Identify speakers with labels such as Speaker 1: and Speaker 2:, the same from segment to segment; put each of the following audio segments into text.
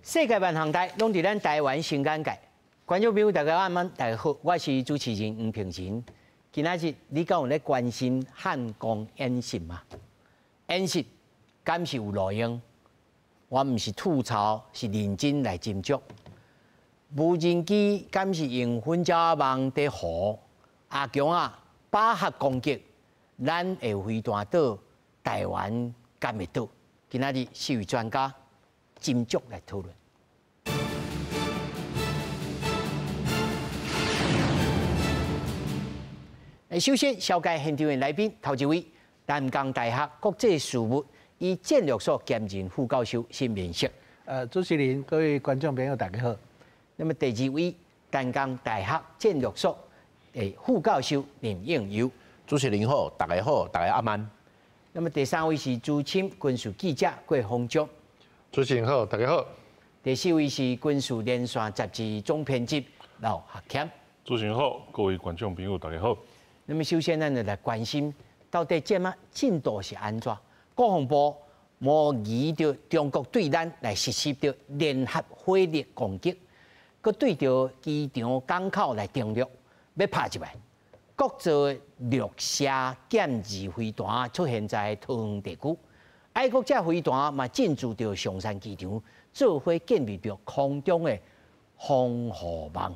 Speaker 1: 世界萬項代攏佇咱台灣新眼界。觀眾朋友，大家晚安，大家好，我是主持人黃平仁。今仔日你敢有咧關心漢光演習嗎？演習敢是有路用？我毋是吐槽，是認真來斟酌。無人機敢是用粉膠網佇糊阿強啊，巴合攻擊，咱的飛彈島，台灣敢會倒？今仔日四位專家斟酌來討論。首先，紹介現場的來賓，頭一位，南江大學國際事務與戰略所兼任副教授沈明室。
Speaker 2: 主持人、各位觀眾朋友，大家好。
Speaker 1: 那麼第二位，淡江大學戰略所的副教授林應佑。
Speaker 3: 主持人好，大家好，大家阿曼。
Speaker 1: 那麼第三位是資深軍事記者郭鴻忠。
Speaker 4: 主持人好，大家好。
Speaker 1: 第四位是軍事連線雜誌總編輯劉學謙。
Speaker 4: 主持人好，各位觀眾朋友，大家好。
Speaker 1: 那麼首先，咱就來關心到底這馬進度是按怎？國防部模擬著中國對咱來實施著聯合火力攻擊，閣對著機場港口來登陸，欲拍入來。國造陸射劍二飛彈出現在桃園地區，愛國者飛彈嘛進駐著松山機場，做伙建立著空中的防護網。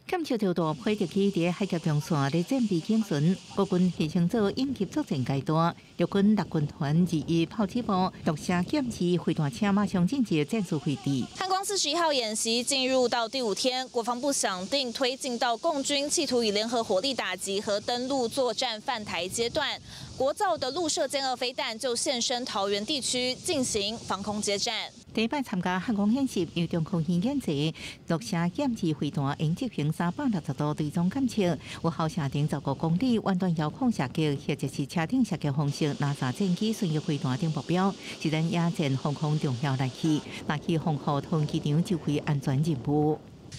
Speaker 5: 監測到大飛機佇海峽中線咧戰備警巡，國軍犧牲做應急作戰階段，陸軍六軍團21炮擊部陸射劍二飛彈車馬上進入戰術位置。
Speaker 6: 漢光41號演習進入到第五天，國防部響定推進到共軍企圖以聯合火力打擊和登陸作戰犯台階段，國造的陸射劍二飛彈就現身桃園地區進行防空接戰。
Speaker 5: 第一擺參加漢光演習，由中科院研製陸射劍二飛彈，用執行360度追蹤監測，有效射程15公里，遠端遙控射擊或者是車頂射擊方式，拉薩戰機巡弋飛彈等目標，是咱野戰防空重要利器，拿去防護桃園機場指揮安全任務。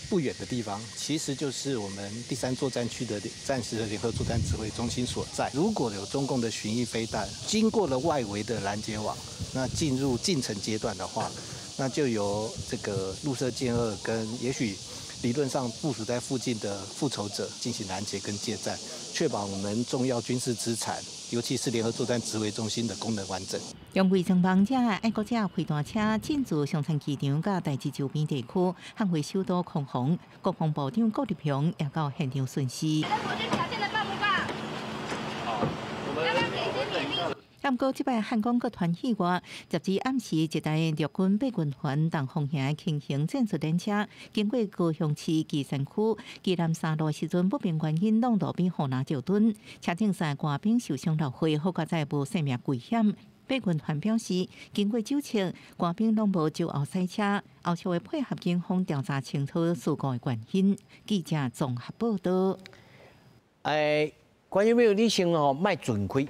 Speaker 7: 不遠的地方，其實就是我們第三作戰區的暫時的聯合作戰指揮中心所在。如果有中共的巡弋飛彈經過了外圍的攔截網，那進入近程階段的話，那就由這個陸射劍二跟也許理論上部署在附近的復仇者進行攔截跟接戰，確保我們重要軍事資產，尤其是聯合作戰指揮中心的功能完整。
Speaker 5: 用偽裝網遮愛國者飛彈車進駐松山機場佮台子周邊地區，捍衛首都空防。國防部長郭立雄也到現場巡視。不過，這擺漢光國團以外，10日暗時一台陸軍八軍團東方型輕型戰術戰車，經過高雄市旗山區基南三路時陣，不明原因挵路邊護欄石墩，車頂三個官兵受傷流血，好佳哉無生命危險。八軍團表示，經過糾測，官兵攏無酒後駛車，後續會配合警方調查清楚事故的原因。記者綜合報道。
Speaker 1: 關於沒有你先吼，莫盡開。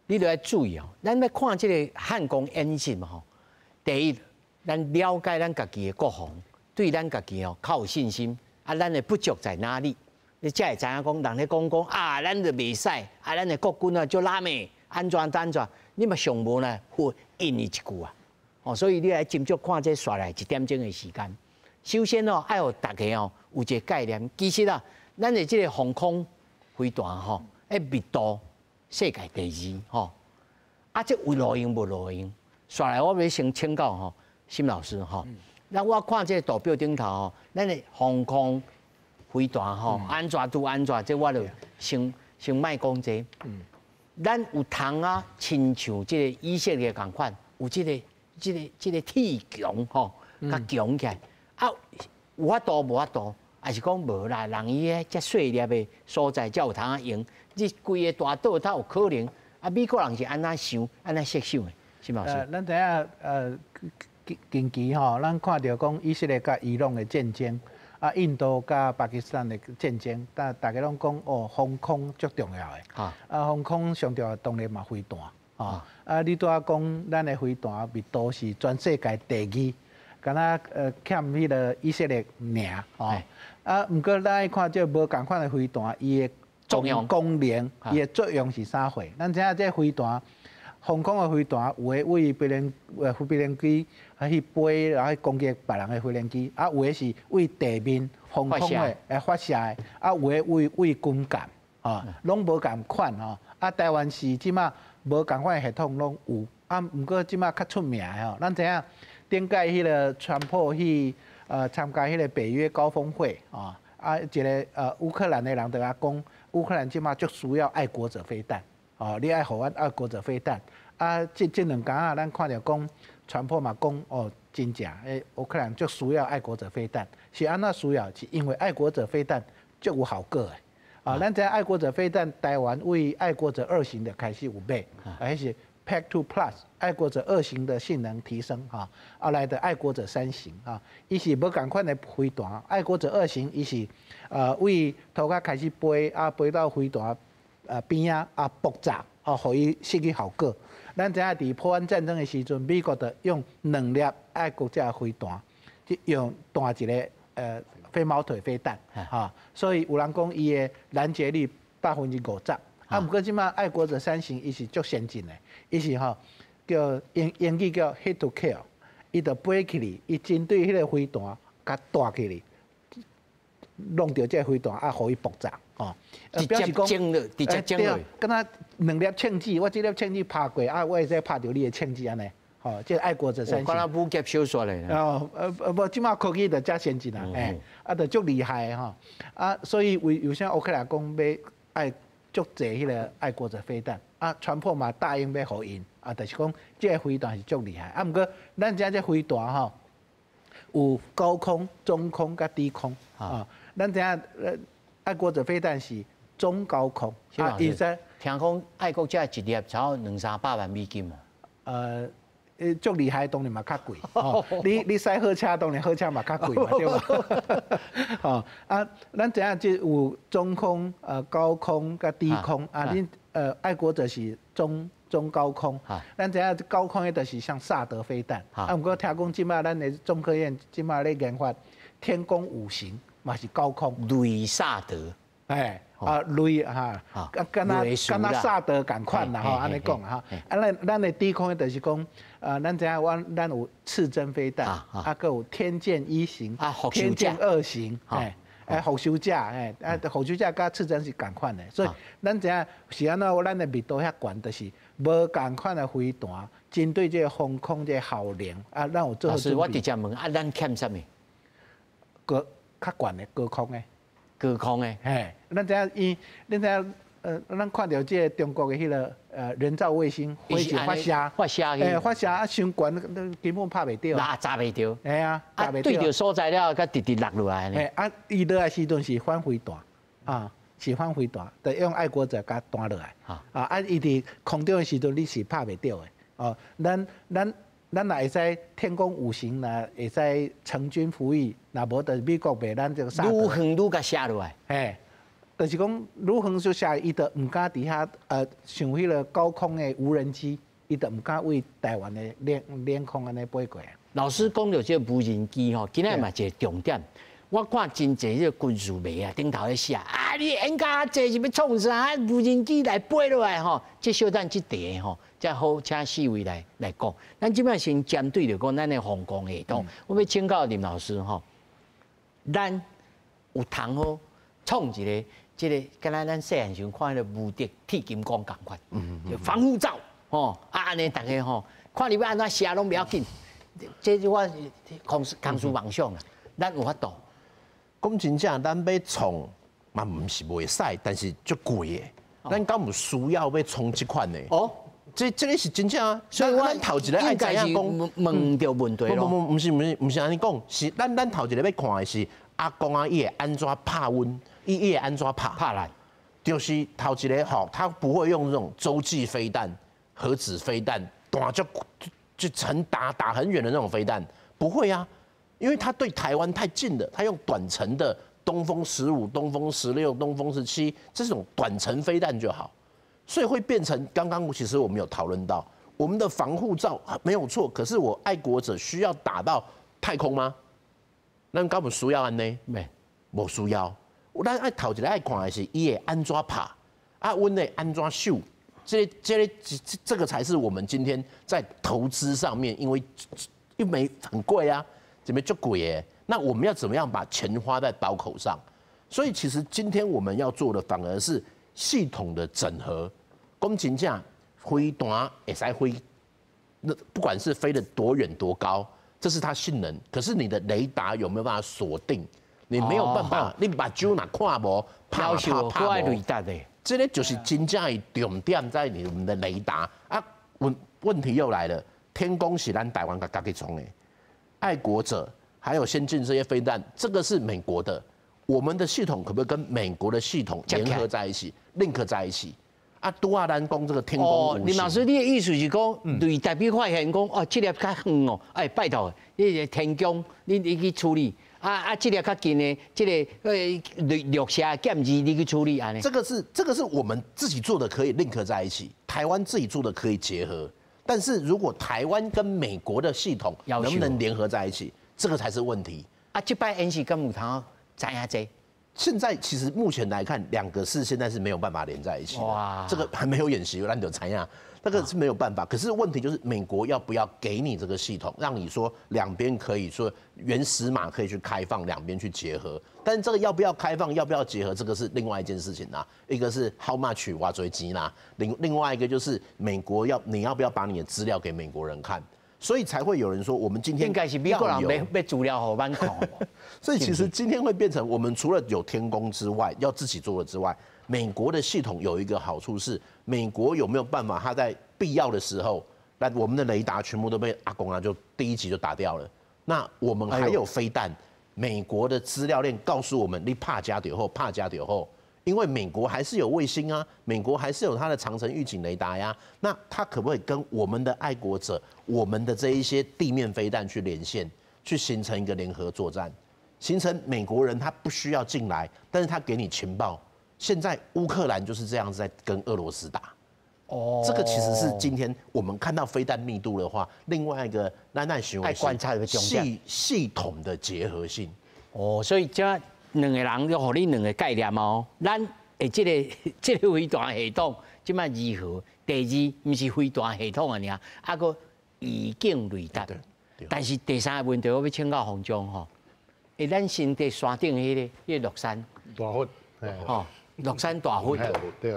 Speaker 1: 你著愛注意哦，咱欲看這個漢光演習吼，第一，咱了解咱家己的國防，對咱家己吼較有信心。啊，咱的不足在哪裡？你才會知影講，人咧講講啊，咱就袂使，啊，咱的國軍啊足濫的，按怎按怎，你嘛上無呢，會應伊一句啊。哦，所以你愛斟酌看這紲來一點鐘的時間。首先哦，愛予大家哦有一個概念，其實啊，咱的這個防空飛彈吼，密度世界第二吼，啊，這有路用無路用？紲來我欲先請教吼，沈老師吼，那我看這個圖表頂頭吼，咱的防空飛彈吼，按怎拄按怎，這我就先莫講這。咱有通啊，親像這個以色列仝款，有這個鐵牆吼，較強起來。啊，有法度無法度，還是講無啦？人伊遐遮細粒的所在才有通啊用。這規个大島，才有可能。啊，美國人是按怎想、按怎設想的？沈老師。
Speaker 2: 咱知影，近期吼，咱看著講以色列佮伊朗的戰爭，啊，印度佮巴基斯坦的戰爭，但大家攏講哦，防空足重要的。啊，防空上重要當然嘛飛彈。啊，你拄仔講咱的飛彈密度是全世界第二，敢若欠彼个以色列爾。哦，啊，毋過咱愛看這無仝款的飛彈，伊的
Speaker 1: 作用
Speaker 2: 功能，伊的作用是啥貨？咱知影這飛彈防空的飛彈有的為飛行機啊去飛，然後攻擊別人的飛行機，啊有的是為地面防空的來發射的，啊有的為軍艦，啊，攏無仝款吼。啊，台灣是這馬無仝款的系統攏有，啊，毋過這馬較出名的吼，咱知影頂擺彼個川普去參加彼個北約高峰會啊，啊一個烏克蘭的人就共講，烏克蘭這馬足需要愛國者飛彈，哦，你愛予阮愛國者飛彈，啊，這兩工啊，咱看著講川普嘛講哦，真正烏克蘭足需要愛國者飛彈，是按怎需要？是因為愛國者飛彈足有效果的。啊，咱知影愛國者飛彈，台灣為愛國者二型的開始有買，啊，彼是 PAC-2 Plus 愛國者二型的性能提升哈，後來的愛國者三型啊，伊是無仝款的飛彈，愛國者二型伊是為塗跤開始飛啊，飛到飛彈邊仔啊爆炸，哦，予伊失去效果。咱知影佇波灣戰爭的時陣，美國就用兩粒愛國者飛彈，去用彈一个飛毛腿飛彈，哈，所以有人講伊的攔截率50%。啊，毋過這馬愛國者三型伊是足先進的，伊是吼叫英語叫 hit to kill，伊就飛起去，伊針對彼个飛彈共彈起去，弄著這个飛彈啊，予伊爆炸，吼。
Speaker 1: 直接整落，直接整落，
Speaker 2: 敢若兩粒銃子，我這粒銃子拍過啊，我會使拍著你的銃子按呢。吼，這愛國者三型。
Speaker 1: 敢若武俠小說咧。
Speaker 2: 哦，無，這馬科技就遮先進啊，啊，就足厲害的吼。啊，所以為啥烏克蘭講欲愛足濟彼个愛國者飛彈，啊，川普嘛答應欲予𪜶，啊，就是講這个飛彈是足厲害。啊，毋過咱知影這飛彈吼，有高空、中空佮低空啊。咱知影愛國者飛彈是中高空。
Speaker 1: 啊，伊說聽講愛國者一粒差不多兩三百萬美金哦。
Speaker 2: 足厲害，當然嘛較貴。哦，你駛好車，當然好車嘛較貴嘛，對無？吼啊，咱知影這有中空、高空佮低空啊。恁愛國者是中高空。咱知影高空的就是像薩德飛彈。啊，毋過聽講這馬咱的中科院這馬咧研發天弓五型，嘛是高空。
Speaker 1: 類薩德。
Speaker 2: 哎，啊類哈，敢若敢若薩德仝款啦吼，按呢講哈。啊，咱的低空的就是講，咱知影阮咱有刺針飛彈，啊，閣有天劍一型、天劍二型，哎，哎，復仇者，哎，啊，復仇者佮刺針是仝款的，所以咱知影是按怎，咱的密度遐懸，就是無仝款的飛彈，針對這个防空這个效能，啊，咱有做好準備。
Speaker 1: 我直接問，啊，咱欠啥物？
Speaker 2: 高較懸的高空的。
Speaker 1: 高空的，
Speaker 2: 嘿，咱知影伊，咱知影，咱看著這个中國的彼个人造衛星火箭發射，
Speaker 1: 發射，
Speaker 2: 欸，發射啊，傷懸，根本拍袂著，
Speaker 1: 那炸袂著，
Speaker 2: 嘿啊，炸袂著。
Speaker 1: 對著所在了，閣直直落落來呢。
Speaker 2: 嘿，啊，伊落來時陣是反飛彈，啊，是反飛彈，就用愛國者共彈落來，啊，啊，伊佇空中的時陣你是拍袂著的，哦，咱若會使天弓五型，若會使成軍服役，若無就美國賣咱這個薩德。
Speaker 1: 愈遠愈共射落來。
Speaker 2: 嘿，就是講愈遠就射，伊就毋敢佇遐像彼个高空的無人機，伊就毋敢為台灣的領空按呢飛過。
Speaker 1: 老師講著這個無人機吼，今仔嘛一个重點。我看真濟這個軍事迷啊，頂頭咧寫啊，你演甲這是欲創啥？無人機來飛落來吼，這小等這題吼，才好請四位來講。咱這擺先針對著講咱的防空系統，我欲請教林老師吼，咱有通好創一个這个，敢若咱細漢時陣看彼个無敵鐵金剛仝款，就防護罩吼，啊按呢逐家吼，看你欲按怎射攏袂要緊。這是我空思妄想啦，咱有法度。
Speaker 3: 講真正，咱欲創嘛毋是袂使，但是足貴的。咱敢有需要欲創這款的？哦，這個是真正啊。
Speaker 1: 所以
Speaker 3: 咱頭一个愛知影講
Speaker 1: 問著問題咯。
Speaker 3: 無，毋是按呢講，是咱頭一个欲看的是阿公啊，伊會按怎拍阮？伊會按怎拍？
Speaker 1: 拍咱。
Speaker 3: 就是頭一个吼，他不會用這種洲際飛彈、核子飛彈，彈就很打很遠的那種飛彈，不會啊。因為他對台灣太近了，他用短程的東風15、東風16、東風17這種短程飛彈就好，所以會變成剛剛其實我們有討論到，我們的防護罩沒有錯，可是我愛國者需要打到太空嗎？咱敢有需要按呢？
Speaker 1: 沒，
Speaker 3: 無需要。咱愛頭一个愛看的是伊會按怎拍，啊，阮會按怎守，這個才是我們今天在投資上面，因為一枚很貴啊，這邊就貴耶。那我們要怎麼樣把錢花在刀口上？所以其實今天我們要做的反而是系統的整合。講真正飛彈會使飛，那不管是飛得多遠多高，這是它性能。可是你的雷達有沒有辦法鎖定？你沒有辦法，你目睭若看無，拍拍拍無。
Speaker 1: 雷達的，
Speaker 3: 這個就是真正的重點在你們的雷達啊。問題又來了，天弓是咱台灣家己創的，愛國者還有先進這些飛彈，這個是美國的，我們的系統可不可以跟美國的系統聯合在一起，link 在一起？啊，拄仔咱講這個天弓。
Speaker 1: 林老師，你的意思是講，雷達比發現講，哦，這粒較遠哦，哎，拜託，你個天弓，你去處理。啊啊，這粒較近的，這個陸射劍二，你去處理按呢？
Speaker 3: 這個是我們自己做的，可以 link 在一起。台灣自己做的可以結合，但是如果台灣跟美國的系統能不能聯合在一起，這個才是問題。
Speaker 1: 啊，這擺演習敢有通知影這？
Speaker 3: 現在其實目前來看，兩個是現在是沒有辦法連在一起的。哇，這個還沒有演習，咱就知影，那個是沒有辦法。可是問題就是，美國要不要給你這個系統，讓你說兩邊可以說原始碼可以去開放，兩邊去結合。但這個要不要開放，要不要結合，這個是另外一件事情啦。一個是 how much 偌濟錢啦，另外一個就是美國要你要不要把你的資料給美國人看。所以才會有人說，我們今天
Speaker 1: 應該是美國人欲資料予咱看。
Speaker 3: 所以其實今天會變成，我們除了有天弓之外，要自己做的之外，美國的系統有一個好處是，美國有沒有辦法，他在必要的時候，那我們的雷達全部都被阿公啊就第一擊就打掉了。那我們還有飛彈，美國的資料鏈告訴我們，你拍遮就好，拍遮就好。因為美國還是有衛星啊，美國還是有它的長程預警雷達呀。那它可不可以跟我們的愛國者、我們的這一些地面飛彈去連線，去形成一個聯合作戰，形成美國人他不需要進來，但是他給你情報。現在烏克蘭就是這樣子在跟俄羅斯打。哦，這個其實是今天我們看到飛彈密度的話，另外一個咱想
Speaker 1: 愛觀察的重點
Speaker 3: 系統的結合性。
Speaker 1: 哦，所以這兩個人就予你兩個概念哦。咱的這個飛彈系統這擺如何？第二，毋是飛彈系統爾，啊閣預警雷達。但是第三個問題，我欲請教方丈吼。欸，咱先佇山頂彼個樂山
Speaker 4: 大佛，
Speaker 1: 吼，樂山大佛。
Speaker 4: 對。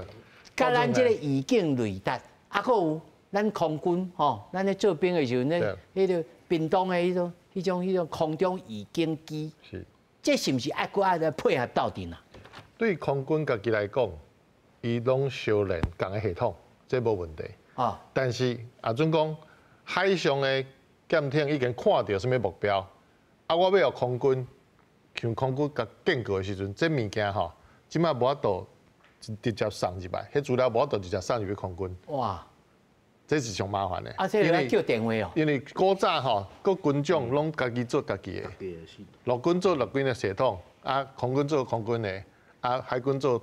Speaker 1: 佮咱這個預警雷達，啊，閣有咱空軍吼，咱咧做兵的時陣，咧彼個屏東的彼種空中預警機。
Speaker 4: 是。
Speaker 1: 這是毋是愛閣愛來配合鬥陣啊？
Speaker 4: 對空軍家己來講，伊攏相連仝个系統，這無問題。啊。但是啊，準講海上的艦艇已經看著啥物目標，啊，我欲予空軍向空軍共警告的時陣，這物件吼，這擺無法度直接送入來，彼資料無法度直接送入去空軍。哇！這是上麻煩的。
Speaker 1: 啊，這個愛叫電話哦。
Speaker 4: 因為古早吼，各軍種攏家己做家己的。陸軍做陸軍的系統，啊，空軍做空軍的，啊，海軍做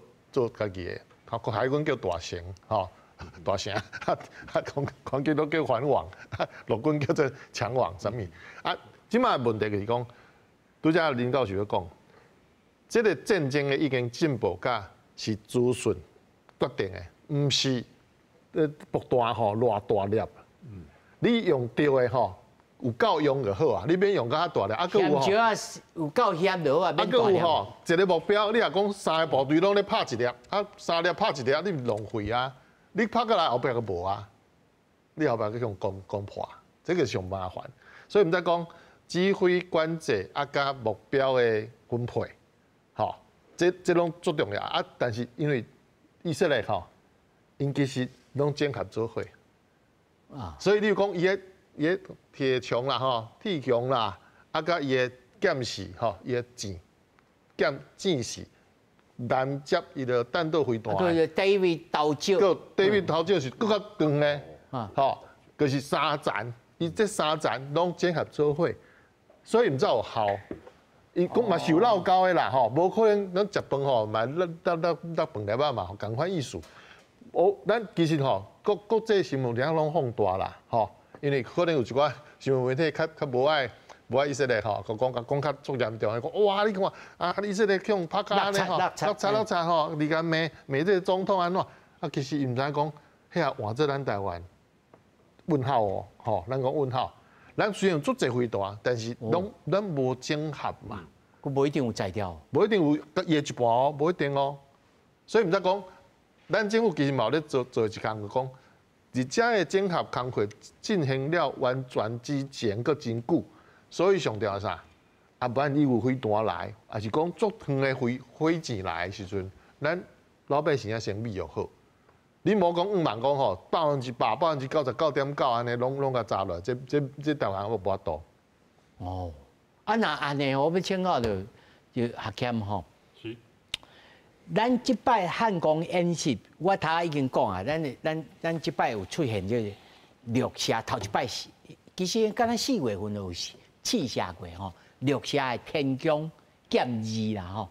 Speaker 4: 家己的。海軍叫大成，吼，大成，啊啊，空軍攏叫反網，啊，陸軍叫做強網，啥物？啊，這擺問題就是講，拄才林教授咧講，這個戰爭的已經進步到是資訊決定的，毋是。爆彈吼偌大粒，你用著的吼有夠用就好啊，你免用較大粒。啊，閣有吼，
Speaker 1: 有夠險就好啊，
Speaker 4: 啊，閣有吼，一個目標，你若講三個部隊攏咧拍一粒，啊，三粒拍一粒，你浪費啊！你拍過來後壁閣無啊，你後壁閣予攻破，這個上麻煩。所以毋知講指揮管制啊，佮目標的分配，吼，這攏足重要啊。但是因為以色列吼，𪜶其實攏整合做伙，啊，所以你講伊的鐵穹啦吼，鐵穹啦，啊，佮伊的劍士吼，伊的戰士攔截伊的彈道飛彈。
Speaker 1: 對，David 投石。
Speaker 4: 閣 David 投石是閣較長的，吼，就是三層，伊這三層攏整合做伙，所以毋知有效。伊講嘛是有落溝的啦，吼，無可能咱食飯吼嘛，落落落落飯粒仔嘛，仝款意思。我咱其實吼，國際新聞爾攏放大啦，吼，因為可能有一寡新聞媒體較無愛以色列吼，講講較足嚴重，講哇你看啊，以色列去予拍甲按呢吼，落漆落漆吼，你共罵罵這個總統按怎？啊，其實伊毋知影講，彼遐换做咱台湾，问号哦，吼，咱讲问号。咱虽然有足济飞弹，但是拢咱无整合嘛，
Speaker 1: 阁无一定有才调，
Speaker 4: 无一定有伊的一半哦，无一定哦。所以毋才讲，咱政府其实嘛有咧做做一工，就讲，伫遮的整合工课进行了完全之前，阁真久，所以上重要啥？啊，万一有飞弹来，抑是讲足远的飞火箭来的时阵，咱老百姓要先备好。你莫讲五万讲吼，100%、99.9%按呢，拢拢共炸落，这这这台湾我无法度。
Speaker 1: 哦，啊若按呢，我欲请教著就学谦吼。
Speaker 8: 是。
Speaker 1: 咱这摆汉光演习，我头已经讲啊，咱咱咱这摆有出现这个陆射头一摆是，其实敢若4月份就有试射过吼，陆射的天弓剑二啦吼，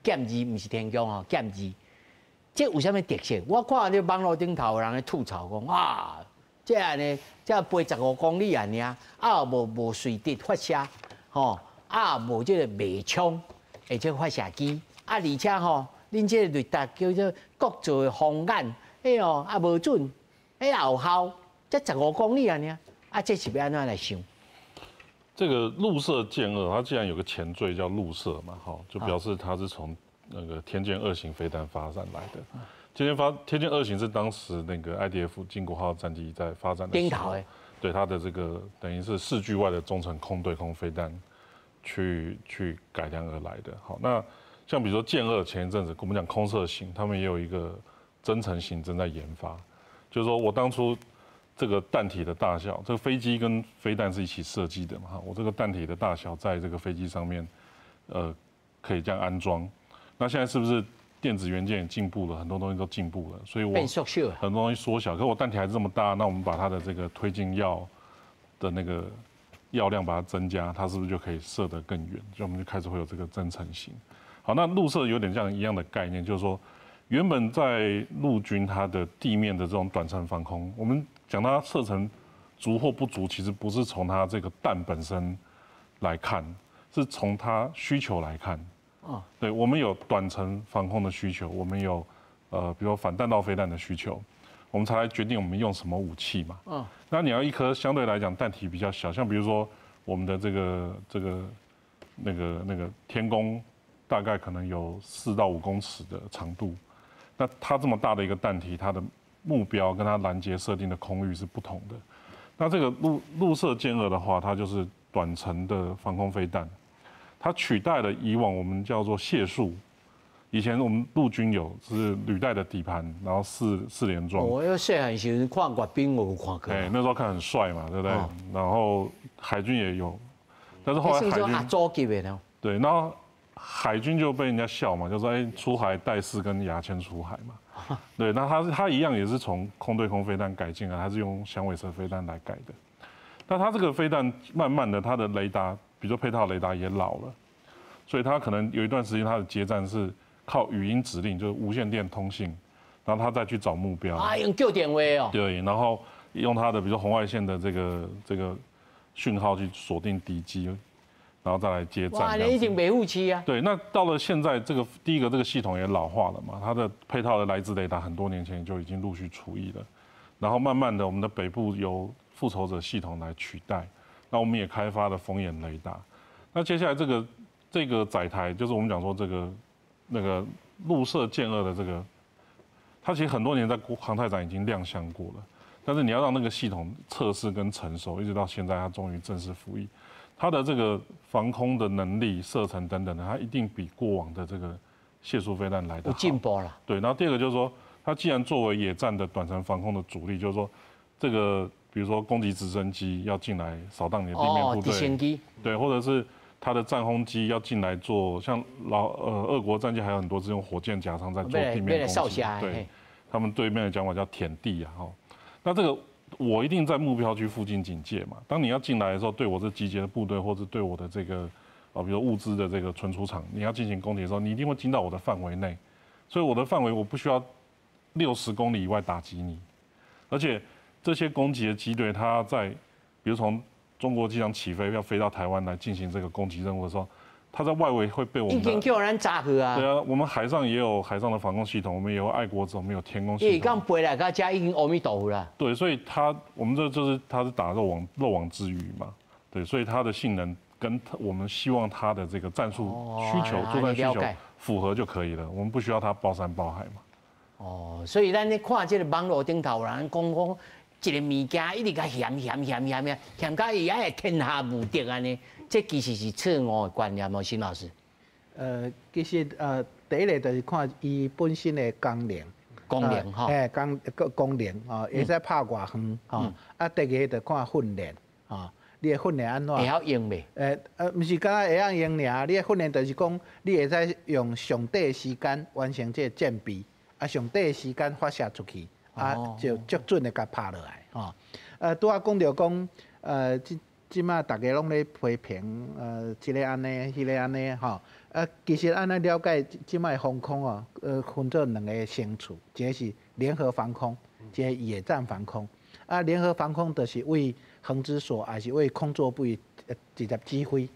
Speaker 1: 剑二毋是天弓吼，剑二。这有啥物特色？我看这网路顶头有人咧吐槽讲啊，这按呢，这飞15公里按呢，啊无无随地发射，吼，啊无这个脉冲，而且发射机，啊而且吼，恁这个雷达叫做国造的风眼，哎哟，啊无准，哎也有效，才十五公里按呢，啊这是欲按怎来想？
Speaker 8: 这个陆射剑二，它既然有个前缀叫陆射嘛，哈，就表示它是从那个天剑二型飞弹发展来的。天剑二型是当时那个 IDF 经国号战机在发展的时候，对它的这个等于是视距外的中程空对空飞弹去改良而来的。好，那像比如说剑二前一阵子我们讲空射型，他们也有一个增程型正在研发，就是说我当初这个弹体的大小，这个飞机跟飞弹是一起设计的嘛，哈，我这个弹体的大小在这个飞机上面，可以这样安装。那现在是不是电子元件也进步了，很多东西都进步了，所以我很多东西缩小，可我弹体还是这么大，那我们把它的这个推进药的那个药量把它增加，它是不是就可以射得更远？就我们就开始会有这个增程型。好，那陆射有点像一样的概念，就是说，原本在陆军它的地面的这种短程防空，我们讲它射程足或不足，其实不是从它这个弹本身来看，是从它需求来看。哦，对，我们有短程防空的需求，我们有比如反弹道飞弹的需求，我们才来决定我们用什么武器嘛。嗯，那你要一颗相对来讲弹体比较小，像比如说我们的这个那个天弓，大概可能有4到5公尺的长度，那它这么大的一个弹体，它的目标跟它拦截设定的空域是不同的。那这个陆射剑二的话，它就是短程的防空飞弹。它取代了以往我们叫做楔束，以前我们陆军有是履带的底盘，然后四联装。
Speaker 1: 我要细汉时看阅兵，我有看过。
Speaker 8: 哎，那时候看很帅嘛，对不对？然后海军也有，但是后来海军
Speaker 1: 阿祖级的呢？
Speaker 8: 对，然后海军就被人家笑嘛，就说哎，出海带四根牙签出海嘛。对，那它一样也是从空对空飞弹改进啊，它是用响尾蛇飞弹来改的。那它这个飞弹慢慢的，它的雷达，比如说配套雷达也老了，所以它可能有一段时间它的接战是靠语音指令，就是无线电通信，然后它再去找目标。
Speaker 1: 啊，用叫电话哦。
Speaker 8: 对，然后用它的比如说红外线的这个讯号去锁定敌机，然后再来接战。
Speaker 1: 哇，你已经袂武器啊。
Speaker 8: 对，那到了现在，这个第一个这个系统也老化了嘛，它的配套的莱兹雷达很多年前就已经陆续除役了，然后慢慢的我们的北部由复仇者系统来取代，那我们也开发了风眼雷达。那接下来这个载台，就是我们讲说这个那个陆射剑二的这个，它其实很多年在航太展已经亮相过了，但是你要让那个系统测试跟成熟，一直到现在它终于正式服役，它的这个防空的能力、射程等等的，它一定比过往的这个楔束飞弹来的
Speaker 1: 有进步了。
Speaker 8: 对，然后第二个就是说，它既然作为野战的短程防空的主力，就是说这个。比如说攻击直升机要进来扫荡你的地面部队，
Speaker 1: 直升机，
Speaker 8: 对，或者是它的战轰机要进来做，像俄国战机还有很多是用火箭夹舱在做地面攻击，对，他们对面的讲法叫舔地啊，哈，那这个我一定在目标区附近警戒嘛，当你要进来的时候，对我这集结的部队或者对我的这个啊，比如物资的这个存储场，你要进行攻击的时候，你一定会进到我的范围内，所以我的范围我不需要60公里以外打击你，而且这些攻击的机队，它在比如从中国机场起飞，要飞到台湾来进行这个攻击任务的时候，它在外围会被我們
Speaker 1: 已經叫咱炸去啊！
Speaker 8: 對啊，我們海上也有海上的防空系統，我們也有愛國者，我們有天空系統。
Speaker 1: 伊剛飛來到遮已經阿彌陀佛啦。
Speaker 8: 對，所以它我們這就是它是打漏網之魚嘛。對，所以它的性能跟我們希望它的這個戰術需求、作戰需求符合就可以了。我們不需要它包山包海嘛。
Speaker 1: 哦，所以咱咧看這個網路頂頭人講講一个物件一直共嫌嫌嫌嫌嫌嫌到伊愛天下無敵按呢，這其實是錯誤的觀念哦，辛老師。
Speaker 2: 其實第一个就是看伊本身的功能，
Speaker 1: 功能吼，
Speaker 2: 欸，功能哦，會使拍偌遠吼。啊，第二个就看訓練吼，你的訓練按怎？
Speaker 1: 會曉用袂？
Speaker 2: 毋是干焦會曉用爾，你的訓練就是講，你會使用上短的時間完成這個戰備，啊，上短的時間發射出去，啊，就足準的共拍落來吼。拄仔講著講，這這馬逐家攏咧批評，這个按呢，彼个按呢，吼。其實按呢了解，這馬的防空哦，分做兩个層次，一个是聯合防空，一个野戰防空。啊，聯合防空就是為航指所，抑是為空作部直接指揮，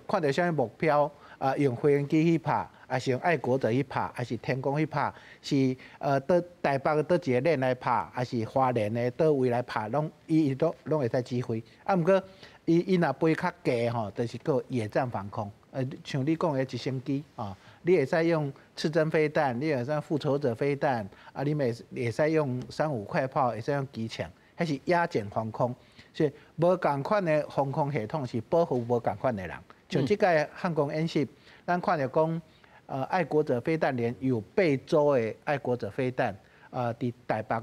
Speaker 2: 看著啥物目標，啊，用飛行機去拍，抑是用愛國者去拍，抑是天弓去拍，是佗台北佗一个連來拍，抑是花蓮的佗位來拍，攏伊伊都攏會使指揮。啊，毋過伊若飛較低吼，就是叫野戰防空。像你講的直升機啊，你會使用刺針飛彈，你會使復仇者飛彈，啊，你會使用35快炮，會使用機槍，彼是壓減防空。所以無仝款的防空系統是保護無仝款的人。像這擺漢光演習，咱看著講，愛國者飛彈連有備周的愛國者飛彈，佇台北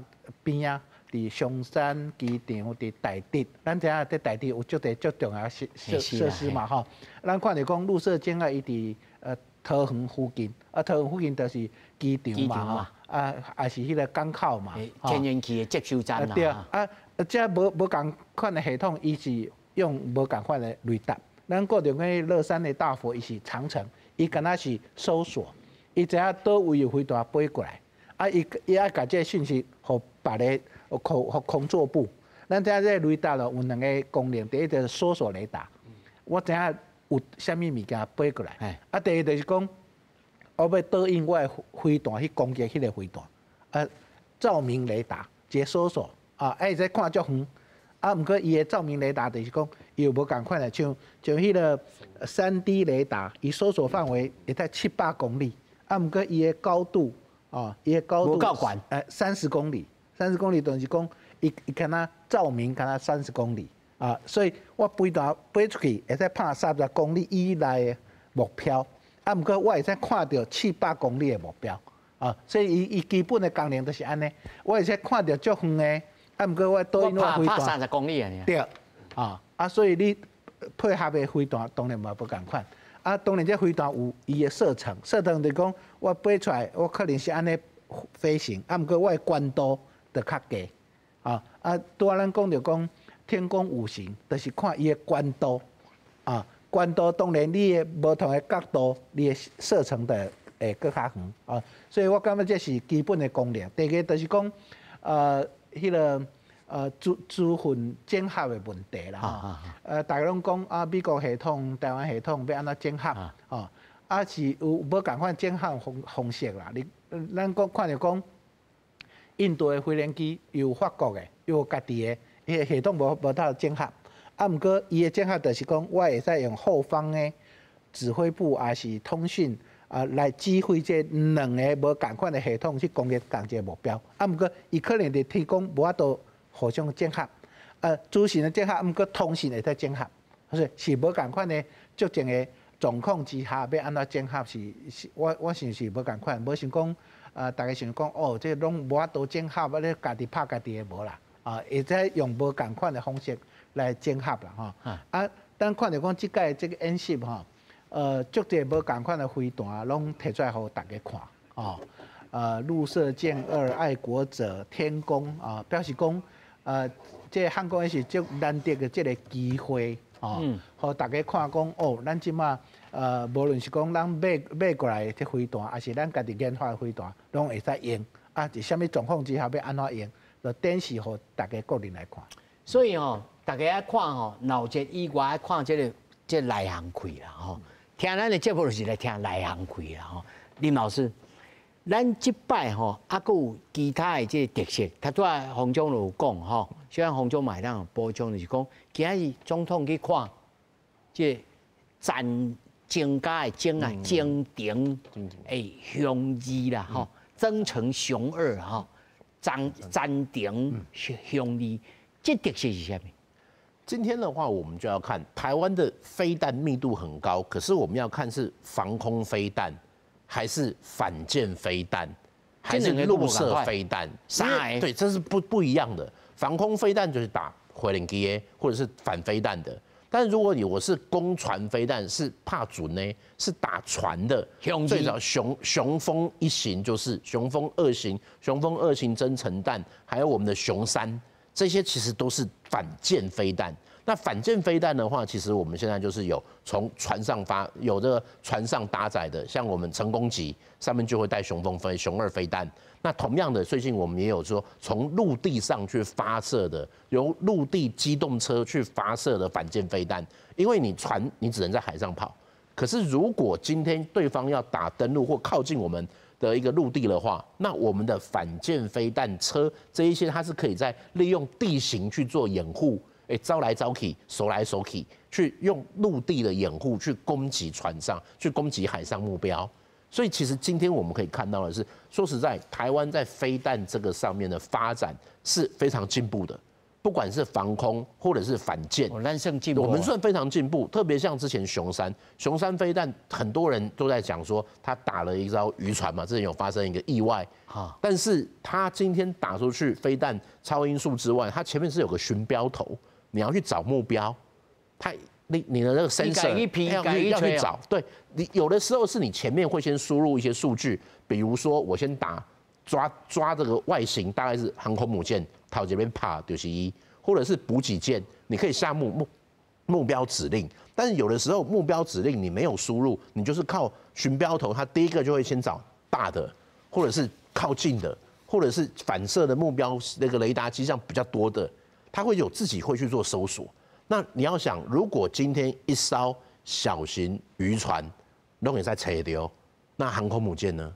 Speaker 2: 邊仔，佇松山機場，佇大直，咱知影佇大直有足濟足重要設施嘛吼。咱看著講陸射箭啊，伊佇桃園附近，啊桃園附近就是機場嘛吼，啊也是彼个港口嘛，
Speaker 1: 天然氣的接收站
Speaker 2: 對啊，這無仝款的系統，伊是用無仝款的雷達。咱過著講樂山的大佛，伊是長城，伊敢若是搜索，伊知影佗位有飛彈飛過來，啊，伊愛共這个訊息予別个，予空作部。咱知影這个雷達咯有兩个功能，第一就是搜索雷達，我知影有啥物物件飛過來。啊，第二就是講，我欲導引我的飛彈去攻擊彼个飛彈。啊，照明雷達，一个搜索，啊，會使看足遠。啊，毋過伊的照明雷達就是講，伊有無仝款的，像彼个3D 雷達，伊搜索範圍會在700公里。啊，毋過伊的高度，哦，伊的高度，
Speaker 1: 無夠懸，
Speaker 2: 三十公里，三十公里就是講，伊敢若照明敢若三十公里，啊，所以我飛彈飛出去會使拍三十公里以內的目標，啊，毋過我會使看著七百公里的目標，啊，所以伊基本的功能就是按呢，我會使看著足遠的。啊，毋過我導引我飛彈
Speaker 1: 30公里啊，
Speaker 2: 對，啊，所以你配合的飛彈當然嘛無仝款。啊，當然這飛彈有伊的射程，射程就是講我飛出來，我可能是按呢飛行，啊，毋過我的高度就較低。啊，拄仔咱講著講天弓五型，就是看伊的高度，啊，高度當然你的無同的角度，你的射程就會閣較遠啊。所以我感覺這是基本的功能。第二個就是講，彼个資訊整合的問題啦，吼，逐家攏講啊，美國系統、台灣系統欲按怎整合，吼，啊是有無仝款整合方式啦。你咱講看著講，印度的飛行機有法國的，有家己的，彼个系統無法度整合。啊，毋過伊的整合就是講，我會使用後方的指揮部，抑是通訊啊，來指揮這兩个無仝款的系統去攻擊仝一个目標。啊，毋過伊可能佇天空無法度互相整合，資訊的整合，毋過通訊會使整合，所以是無仝款的作戰的狀況之下，欲按怎整合是，我想是無仝款，無想講，逐家想講哦，這攏無法度整合，啊，你家己拍家己的無啦，啊，會使用無仝款的方式來整合啦，吼。啊，咱看著講這擺這个演習吼，足濟無仝款的飛彈攏提出來予逐家看，哦，陸射箭二、愛國者、天弓啊，表示講，這漢光演習足難得的這个機會，哦，予逐家看講，哦，咱這馬，無論是講咱買過來的這飛彈，抑是咱家己研發的飛彈，攏會使用，啊，佇啥物狀況之下欲按怎用，就展示予逐家國人來看。
Speaker 1: 所以吼，逐家愛看吼，腦節以外愛看這个內涵氣啦，吼。聽咱的節目就是來聽內行開啦吼。林老師，咱這擺吼，啊，閣有其他的這個特色，頭拄仔洪總就有講吼，雖然洪總嘛會當補充，就是講今仔日總統去看這個戰增加的增啊，增程的雄二啦吼，增程雄二吼，戰戰程雄二，這特色是啥物？
Speaker 3: 今天的話，我們就要看台灣的飛彈密度很高，可是我們要看是防空飛彈，還是反艦飛彈，還是陸射飛彈？
Speaker 1: 三個。
Speaker 3: 對，這是不一樣的。防空飛彈就是打火力機或者是反飛彈的。但是如果你我是攻船飛彈，是拍船呢，是打船的。最早雄風一型就是雄風二型、雄風二型增程彈，還有我們的雄三。這些其實都是反艦飛彈。那反艦飛彈的話，其實我們現在就是有從船上發，有這個船上搭載的，像我們成功級上面就會帶雄風飛、雄二飛彈。那同樣的，最近我們也有說從陸地上去發射的，由陸地機動車去發射的反艦飛彈。因為你船你只能在海上跑，可是如果今天對方要打登陸或靠近我們的一個陸地的話，那我們的反艦飛彈車這一些，它是可以在利用地形去做掩護，哎，招來招去，手來手去，去用陸地的掩護去攻擊船上，去攻擊海上目標。所以其實今天我們可以看到的是，說實在，台灣在飛彈這個上面的發展是非常進步的，不管是防空或者是反艦，我們算非常進步。特別像之前雄三，雄三飛彈，很多人都在講說他打了一艘漁船嘛，之前有發生一個意外。但是他今天打出去飛彈超音速之外，它前面是有個尋標頭，你要去找目標，他你的那個 sensor 要去找，對，你有的時候是你前面會先輸入一些數據，比如說我先打抓這個外形，大概是航空母艦，頭這邊拍就是一，或者是補給艦，你可以下目標指令，但是有的時候目標指令你沒有輸入，你就是靠尋標頭，它第一個就會先找大的，或者是靠近的，或者是反射的目標那個雷達機上比較多的，它會有自己會去做搜索。那你要想，如果今天一艘小型漁船攏會使揣著，那航空母艦呢，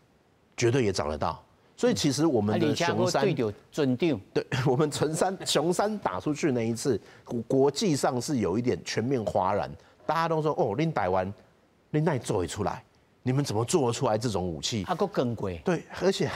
Speaker 3: 絕對也找得到。所以其實我們的雄三對，我們雄三打出去那一次，國際上是有一點全面譁然，大家都說哦，恁台灣，恁哪做得出來？你們怎麼做得出來這種武器？
Speaker 1: 啊，閣更貴。
Speaker 3: 對，而且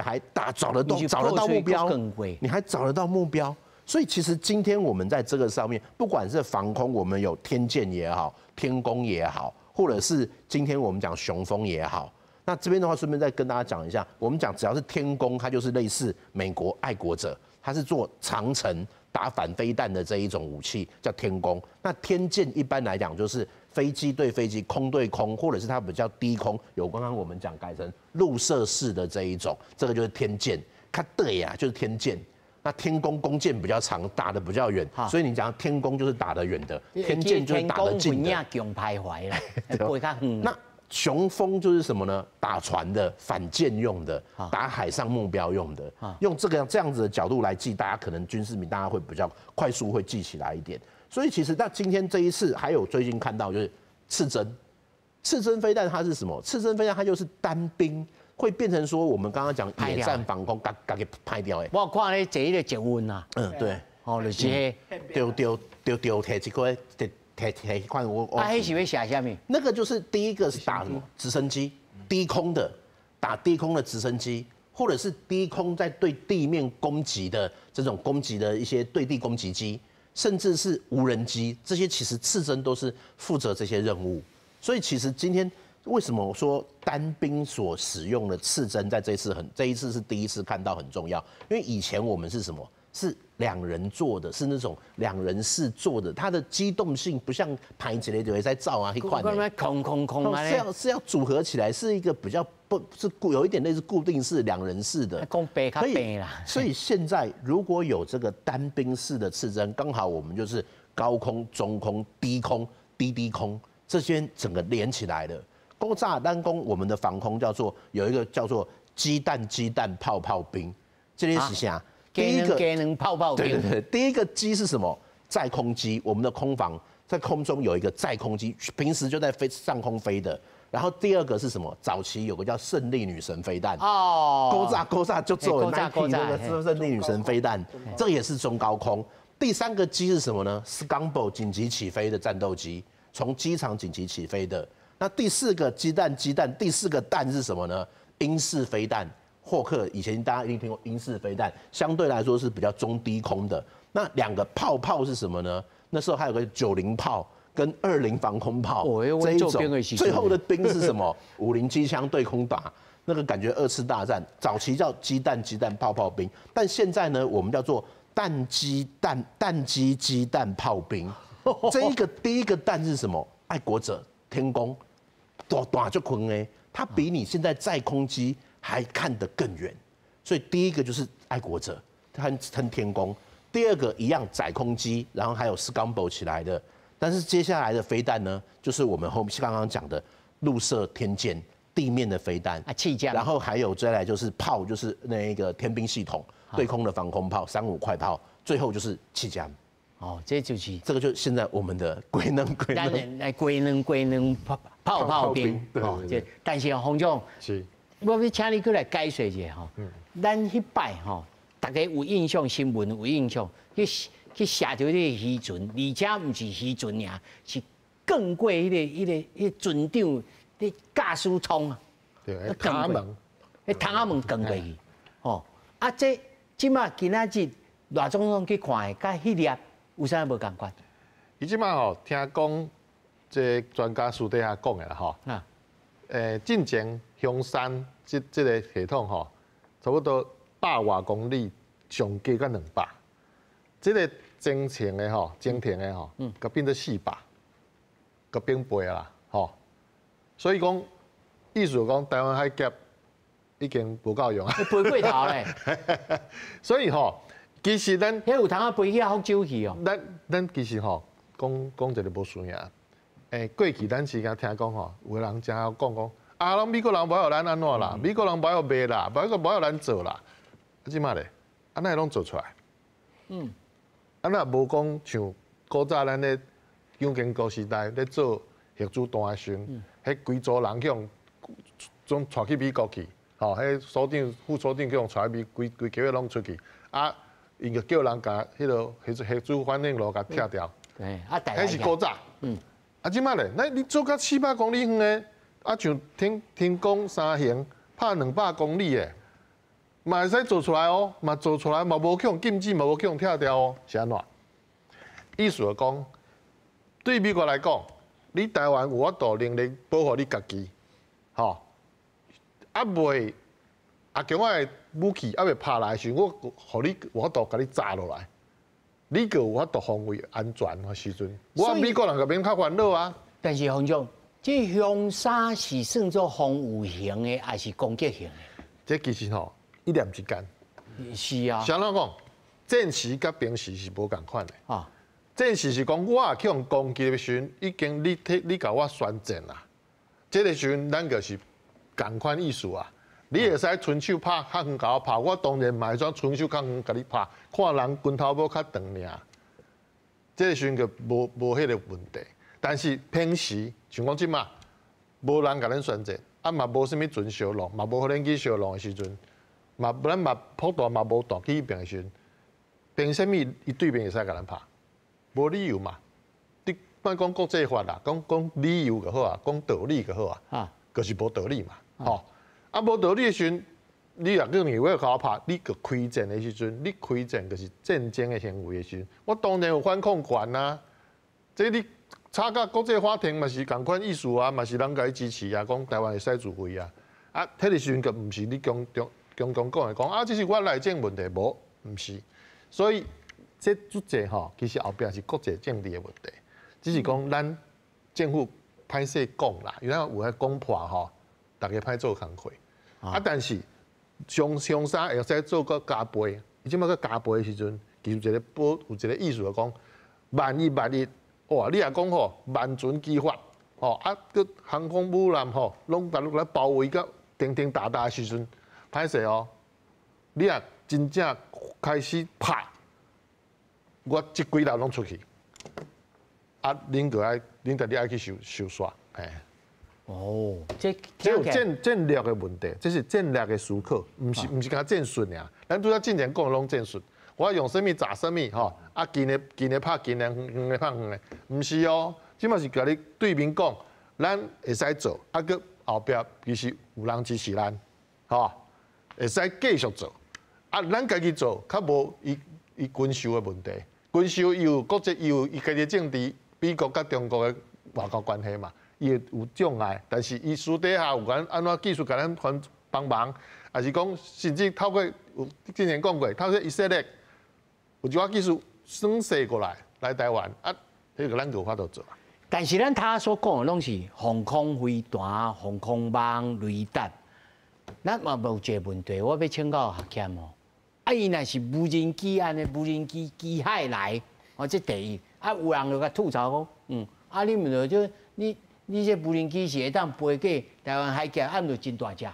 Speaker 3: 還打找得到找得到目標，你還找得到目標。所以其實今天我們在這個上面，不管是防空，我們有天劍也好，天弓也好，或者是今天我們講雄風也好。那這邊的話，順便再跟大家講一下，我們講只要是天弓，它就是類似美國愛國者，它是做長程打反飛彈的這一種武器，叫天弓。那天劍一般來講就是飛機對飛機，空對空，或者是它比較低空，有剛剛我們講改成陸射式的這一種，這個就是天劍。它對呀，就是天劍。那天弓弓箭比較長，打得比較遠，所以你講天弓就是打得遠的，天劍就是打得近的。那雄風就是什麼呢？打船的、反艦用的、打海上目標用的。用這個這樣子的角度來記，大家可能軍事迷大家會比較快速會記起來一點。所以其實那今天這一次還有最近看到就是刺針，刺針飛彈它是什麼？刺針飛彈它就是單兵。會變成說，我們剛剛講野戰防空，共共給拍掉的。
Speaker 1: 我看咧坐彼個捷運啊，
Speaker 3: 嗯對，
Speaker 1: 哦就是彼
Speaker 3: 丟丟丟丟提一塊，提提提塊我。
Speaker 1: 啊，彼是欲射啥物？
Speaker 3: 那個就是第一個是打什麼直升機，低空的，打低空的直升機，或者是低空在對地面攻擊的這種攻擊的一些對地攻擊機，甚至是無人機，這些其實刺針都是負責這些任務。所以其實今天。為什麼我說單兵所使用的刺針在這次這一次是第一次看到很重要？因為以前我們是什麼？是兩人坐的，是那種兩人式坐的，它的機動性不像排一個就會在走啊，彼款的。
Speaker 1: 空空空
Speaker 3: 是要組合起來，是一個比較不是固有一點類似固定式兩人式的。
Speaker 1: 講白較平啦。
Speaker 3: 所以現在如果有這個單兵式的刺針，剛好我們就是高空、中空、低空、低低空這些整個連起來的。古早咱講我們的防空叫做有一個叫做雞蛋雞蛋泡泡兵，這裡是啥？第一個
Speaker 1: 泡泡兵。
Speaker 3: 對對對，第一個雞是什麼？在空機，我們的空防在空中有一个载空机，平时就在飞上空飞的。然后第二个是什么？早期有个叫胜利女神飞弹哦，古早古早就做 Nike 那个胜利女神飞弹，这也是中高空。第三个机是什么呢？Scramble 紧急起飞的战斗机，从机场紧急起飞的。那第四个鸡蛋鸡蛋，第四个蛋是什么呢？鹰式飞弹，霍克以前大家一定听过鹰式飞弹，相对来说是比较中低空的。那两个炮炮是什么呢？那时候还有个90炮跟20防空炮，这一种最后的兵是什么？50机枪对空打，那个感觉二次大战早期叫鸡蛋鸡蛋炮炮兵，但现在呢，我们叫做弹机弹弹机鸡蛋炮兵。这一个第一个弹是什么？爱国者天弓，大大就困哎，它比你现在载空机还看得更远，所以第一个就是爱国者，它称天弓。第二个一样载空机，然后还有 Scramble 起来的，但是接下来的飞弹呢，就是我们后面刚刚讲的陆射天剑地面的飞弹
Speaker 1: 啊，气降，
Speaker 3: 然后还有再来就是炮，就是那一个天兵系统对空的防空炮，35快炮，最后就是气枪。
Speaker 1: 哦，这就是
Speaker 3: 这个就现在我们的龟能龟能
Speaker 1: 来龟能龟能炮炮炮兵哦，这但是洪总
Speaker 4: 是，
Speaker 1: 我欲请你过来解说一下吼，咱彼摆吼。大家有印象，新闻有印象，去射著彼个渔船，而且毋是渔船尔，是更过彼个船长咧驾驶舱啊，
Speaker 4: 对，窗仔门，
Speaker 1: 彼窗仔门扛过去，吼，啊，这这马今仔日赖总统去看的，佮彼粒有啥无仝款？
Speaker 4: 伊这马吼听讲，这专家私底下讲的啦吼，啊，进前雄三这个系统吼，差不多100外公里。上加到200，这个增程的吼，增程的吼，佮变做400，佮变倍啦，吼。所以讲，意思讲台湾海峡已经无够用啊，
Speaker 1: 飞过头咧。
Speaker 4: 所以吼，其实咱
Speaker 1: 彼有通啊飞去福州去哦。
Speaker 4: 咱其实吼，讲讲一个无输赢。过去咱时间听讲吼，有的人真晓讲讲，啊，拢美国人无爱予咱按怎啦，美国人无爱予卖啦，无爱予咱做啦，啊，这马咧？啊，哪会拢做出来？啊，若无讲像古早咱咧蒋经国时代咧做核子弹的时阵，彼规组人去予总带去美国去，吼，彼所长、副所长去予带去美，规规家拢出去，啊，𪜶就叫人共彼个核子反应炉共拆掉。
Speaker 1: 对，啊，
Speaker 4: 彼是古早。啊，这马咧，那你做到400公里远的，啊，像天弓三型拍200公里的。嘛会使做出来哦，嘛做出来嘛无去予禁止，嘛无去予拆掉哦，是按怎？意思就讲，对美国来讲，你台湾有法度能力保护你家己，吼，啊袂啊共我的武器犹未拍来的时，我予你有法度共你炸落来，你阁有法度防卫安全的时阵，我美国人就免较烦恼啊。
Speaker 1: 但是洪总，这雄三是算做防御型的，还是攻击型的？
Speaker 4: 这其实吼，一念之间。
Speaker 1: 是啊。
Speaker 4: 啥人讲？战时佮平时是无仝款的。啊。战时是讲，我去予攻击的时阵，已经你替你共我宣战啦。这个时阵，咱就是仝款意思啊。你会使伸手拍较远共我拍，我当然嘛会怎伸手较远共你拍，看人拳头母较长尔。这个时阵就无彼个问题。但是平时像讲这马，无人共咱宣战，啊嘛无啥物船相撞，嘛无予咱去相撞的时阵，嘛咱嘛幅度嘛无大去彼边的时阵，凭啥物伊对面会使共咱拍？无理由嘛。你莫讲国际法啦，讲讲理由就好啊，讲道理就好啊，啊，就是无道理嘛，吼。啊，无道理的时阵，你若叫你要共我拍，你阁开战的时阵，你开战就是战争的行为的时阵，我当然有反抗权啊。这你吵甲国际法庭嘛是仝款意思啊，嘛是人共你支持啊，讲台湾会使自卫啊。啊，彼个时阵就毋是你中中中共讲的讲啊，这是我内政问题，无，毋是。所以这足济吼，其实后壁是国际政治的问题，只是讲咱政府歹势讲啦，因为有遐讲破吼，大家歹做工课。啊，但是雄雄三会使做阁加倍，伊这马阁加倍的时阵，其实一个保有一个意思就讲，万一万一，哇，你若讲吼万船齐发，吼啊，阁航空母舰吼，拢共来包围甲叮叮哒哒的时阵，歹势哦，你若真正开始拍，我这几粒拢出去，啊，恁就愛，恁家己愛去收收煞，嘿。
Speaker 1: 哦，這
Speaker 4: 這有戰略的問題，這是戰略的思考，毋是干戰術爾。咱拄才進前講的攏戰術，我用啥物炸啥物吼，啊近的近的拍近的，遠遠的拍遠的，毋是哦。這嘛是共你對面講，咱會使做，啊閣後壁其實有人支持咱，吼，會使繼續做。啊，咱家己做較無伊伊軍售的問題，軍售伊有國際，伊有伊家己的政治，美國佮中國的外交關係嘛。伊會有障礙，但是伊私底下有關按怎技術共咱幫幫忙，抑是講甚至透過有之前講過，透過以色列有一寡技術轉勢過來來台灣，啊，彼個咱就有法度做。
Speaker 1: 但是咱頭所講的攏是防空飛彈、防空網、雷達，咱嘛無一個問題，我欲請教學謙哦。啊，伊若是無人機按呢，無人機機械來，哦，這第一。啊，有人就共吐槽講，啊，你毋就你。你這無人機是會當飛過台灣海峽，啊，毋就真大隻，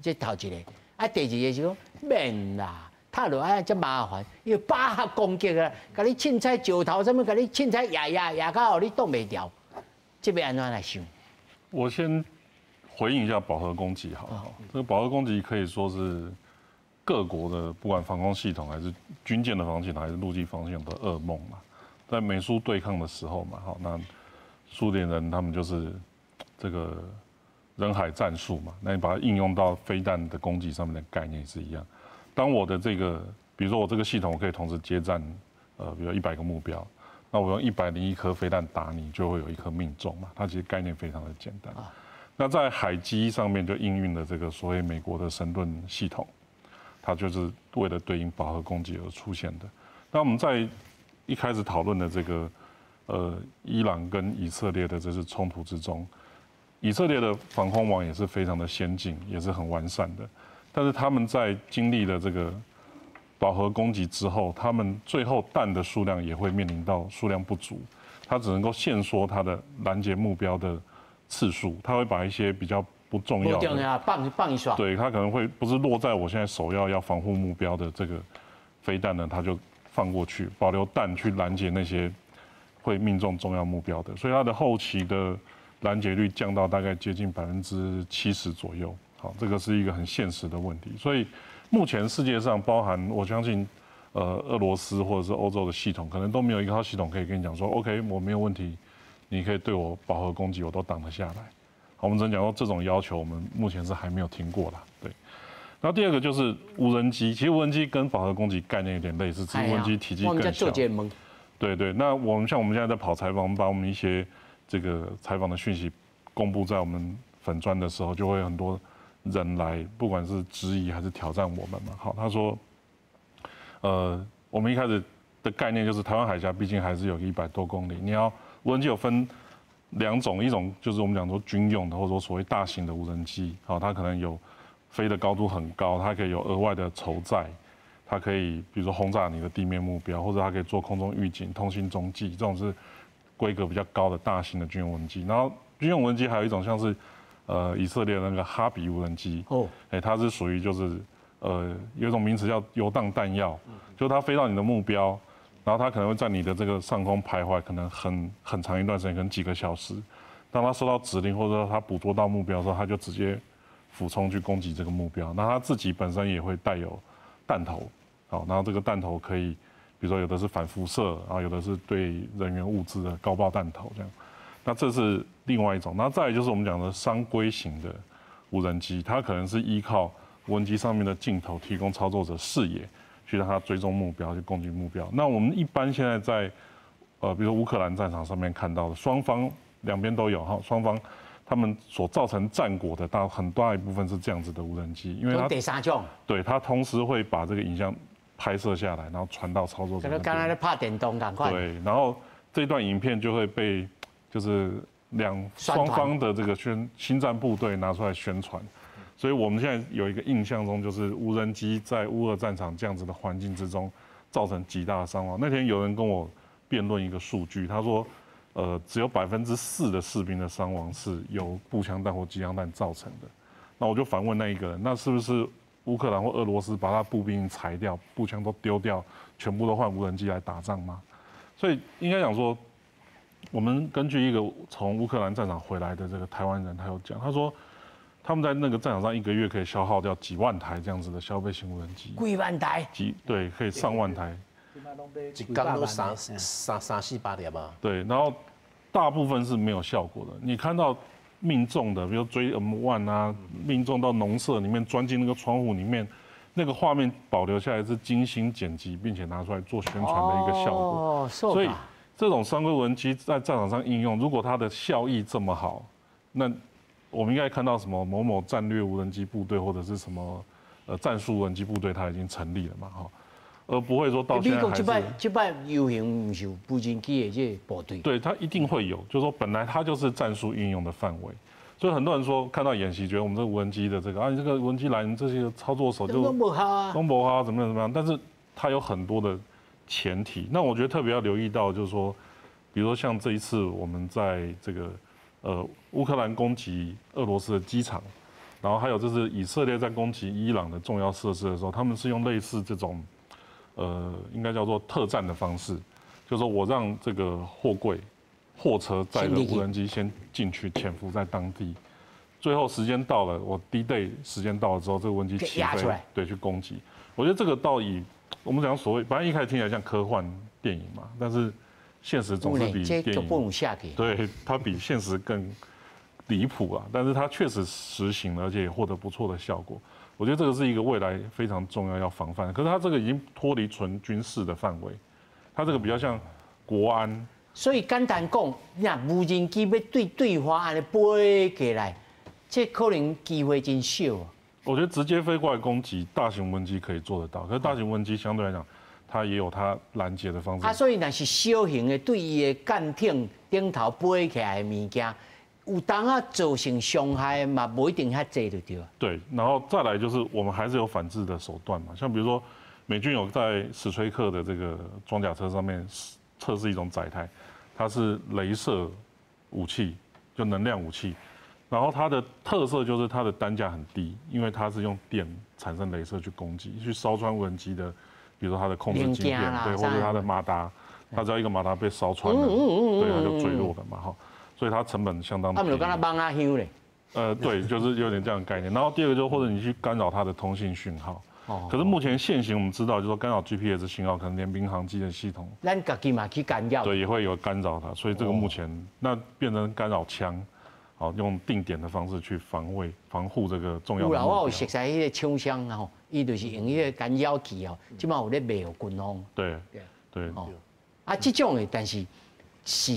Speaker 1: 這頭一個。啊，第二個是講免啦，踢落來遮麻煩，伊飽和攻擊啊，共你凊彩石頭啥物，共你凊彩壓壓壓到予你擋袂牢，這欲按怎來想？
Speaker 8: 我先回應一下飽和攻擊，好，好，這個飽和攻擊可以說是各國的不管防空系統還是軍艦的防空系統還是陸基防空系統的噩夢嘛。在美蘇對抗的時候嘛，好，那蘇聯人他們就是這個人海戰術嘛，那你把它應用到飛彈的攻擊上面的概念是一樣。當我的這個，比如說我這個系統，我可以同時接戰，比如100個目標，那我用101顆飛彈打你，就會有一顆命中嘛。它其實概念非常的簡單。那在海基上面就應運了這個所謂美國的神盾系統，它就是為了對應飽和攻擊而出現的。那我們在一開始討論的這個，伊朗跟以色列的這次衝突之中，以色列的防空網也是非常的先進，也是很完善的。但是他們在經歷了這個飽和攻擊之後，他們最後彈的數量也會面臨到數量不足，他只能夠限縮他的攔截目標的次數，他會把一些比較不重要的
Speaker 1: 放放一刷，
Speaker 8: 對，他可能會不是落在我現在首要要防護目標的這個飛彈呢，他就放過去，保留彈去攔截那些會命中重要目標的，所以它的後期的攔截率降到大概接近70%左右。好，這個是一個很現實的問題。所以目前世界上包含我相信，俄羅斯或者是歐洲的系統，可能都沒有一套系統可以跟你講說，OK，我沒有問題，你可以對我飽和攻擊，我都擋得下來。好，我們只能講說這種要求，我們目前是還沒有聽過啦。對。然後第二個就是無人機，其實無人機跟飽和攻擊概念有點類似，只是無人機體積更小。對對，那我們像我們現在在跑採訪，我們把我們一些這個採訪的訊息公布在我們粉專的時候，就會有很多人來，不管是質疑還是挑戰我們嘛。好，他說，我們一開始的概念就是台灣海峽畢竟還是有100多公里，你要無人機有分兩種，一種就是我們講說軍用的，或者說所謂大型的無人機，好，它可能有飛的高度很高，它可以有額外的籌載。它可以，比如說轟炸你的地面目標，或者它可以做空中預警、通信中繼，這種是規格比較高的大型的軍用無人機。然後軍用無人機還有一種像是，以色列的那個哈比無人機，哦，它是屬於就是，有一種名詞叫遊蕩彈藥，就是它飛到你的目標，然後它可能會在你的這個上空徘徊，可能很長一段時間，可能幾個小時。當它收到指令或者說它捕捉到目標的時候，它就直接俯衝去攻擊這個目標。那它自己本身也會帶有彈頭。好，然後這個彈頭可以，比如說有的是反輻射，然後有的是對人員物資的高爆彈頭這樣。那這是另外一種。那再來就是我們講的商規型的無人機，它可能是依靠無人機上面的鏡頭提供操作者視野，去讓它追蹤目標，去攻擊目標。那我們一般現在在，比如說烏克蘭戰場上面看到的，雙方兩邊都有哈，雙方他們所造成戰果的很大一部分是這樣子的無人機，因為它
Speaker 1: 第三種，
Speaker 8: 對，它同時會把這個影像拍攝下來，然後傳到操作者。
Speaker 1: 剛才咧拍電動仝款。
Speaker 8: 對，然後這段影片就會被就是雙方的這個心戰部隊拿出來宣傳，所以我們現在有一個印象中，就是無人機在烏俄戰場這樣子的環境之中，造成極大的傷亡。那天有人跟我辯論一個數據，他說，只有4%的士兵的傷亡是由步槍彈或機槍彈造成的。那我就反問那一個人，那是不是烏克蘭或俄羅斯把他步兵裁掉，步槍都丟掉，全部都換無人機來打仗嗎？所以應該講說，我们根据一个从乌克兰战场回来的这个台湾人，他有讲，他说他们在那个战场上一个月可以消耗掉几万台这样子的消费型无人机。
Speaker 1: 几万台？
Speaker 8: 对，可以上万台。
Speaker 3: 一工都三三三四百粒吧。
Speaker 8: 对，然后大部分是没有效果的。你看到命中的，比如追 M1 啊，命中到农舍里面，钻进那个窗户里面，那个画面保留下来是精心剪辑，并且拿出来做宣传的一个效果。
Speaker 1: 哦，
Speaker 8: 所以这种商规无人机在战场上应用，如果它的效益这么好，那我们应该看到什么某某战略无人机部队或者是什么战术无人机部队，它已经成立了嘛？哈，而不会说到现在还是。
Speaker 1: 美国这摆游行毋是有无人机的这个部队？
Speaker 8: 对，它一定会有，就是说本来它就是战术应用的范围，所以很多人说看到演习，觉得我们这个无人机的这个啊，你这个无人机来，你这些操作手就
Speaker 1: 拢无效啊，
Speaker 8: 拢无效，怎么样怎么样？但是它有很多的前提，那我觉得特别要留意到，就是说，比如说像这一次我们在这个乌克兰攻击俄罗斯的机场，然后还有就是以色列在攻击伊朗的重要设施的时候，他们是用类似这种应该叫做特战的方式，就是说我让这个货柜、货车载着无人机先进去潜伏在当地，最后时间到了，我 D-Day 时间到了之后，这个无人机起飞，对，去攻击。我觉得这个倒以我们讲所谓，反正一开始听起来像科幻电影嘛，但是现实总是比电影，对，它比现实更离谱啊。但是它确实实行了，而且也获得不错的效果。我觉得这个是一个未来非常重要要防范。可是它这个已经脱离纯军事的范围，它这个比较像国安。
Speaker 1: 所以简单讲，若无人机欲对对方按呢飞过来，这可能机会真少。
Speaker 8: 我觉得直接飞过来攻击大型无人机可以做得到，可是大型无人机相对来讲，它也有它拦截的方式。
Speaker 1: 啊，所以若是小型的对伊的舰艇顶头飞起来的物件，有当啊造成伤害嘛，无一定遐济就对。
Speaker 8: 对，然后再来就是我们还是有反制的手段嘛，像比如说美军有在史崔克的这个装甲车上面测试一种载台，它是雷射武器，就能量武器。然后它的特色就是它的单价很低，因为它是用电产生雷射去攻击，去烧穿无人机的，比如说它的控制晶片，对，或者它的马达，它只要一个马达被烧穿了，对，它就坠落了嘛，哈，所以它成本相当低。
Speaker 1: 他们就跟他帮阿香嘞。
Speaker 8: 对，就是有点这样的概念。然后第二个就是或者你去干扰它的通信讯号。哦。可是目前现行我们知道，就是说干扰 GPS 信号，可能连民航机的系统，
Speaker 1: 咱家己嘛去干扰。
Speaker 8: 对，也会有干扰它，所以这个目前那变成干扰枪。好，用定点的方式去防卫、防护这个重要。
Speaker 1: 有啦，我有熟似彼个厂商啊吼，伊就是用彼个干扰器哦，这摆有咧卖予军方。
Speaker 8: 对对。
Speaker 1: 哦，啊，这种的，但是是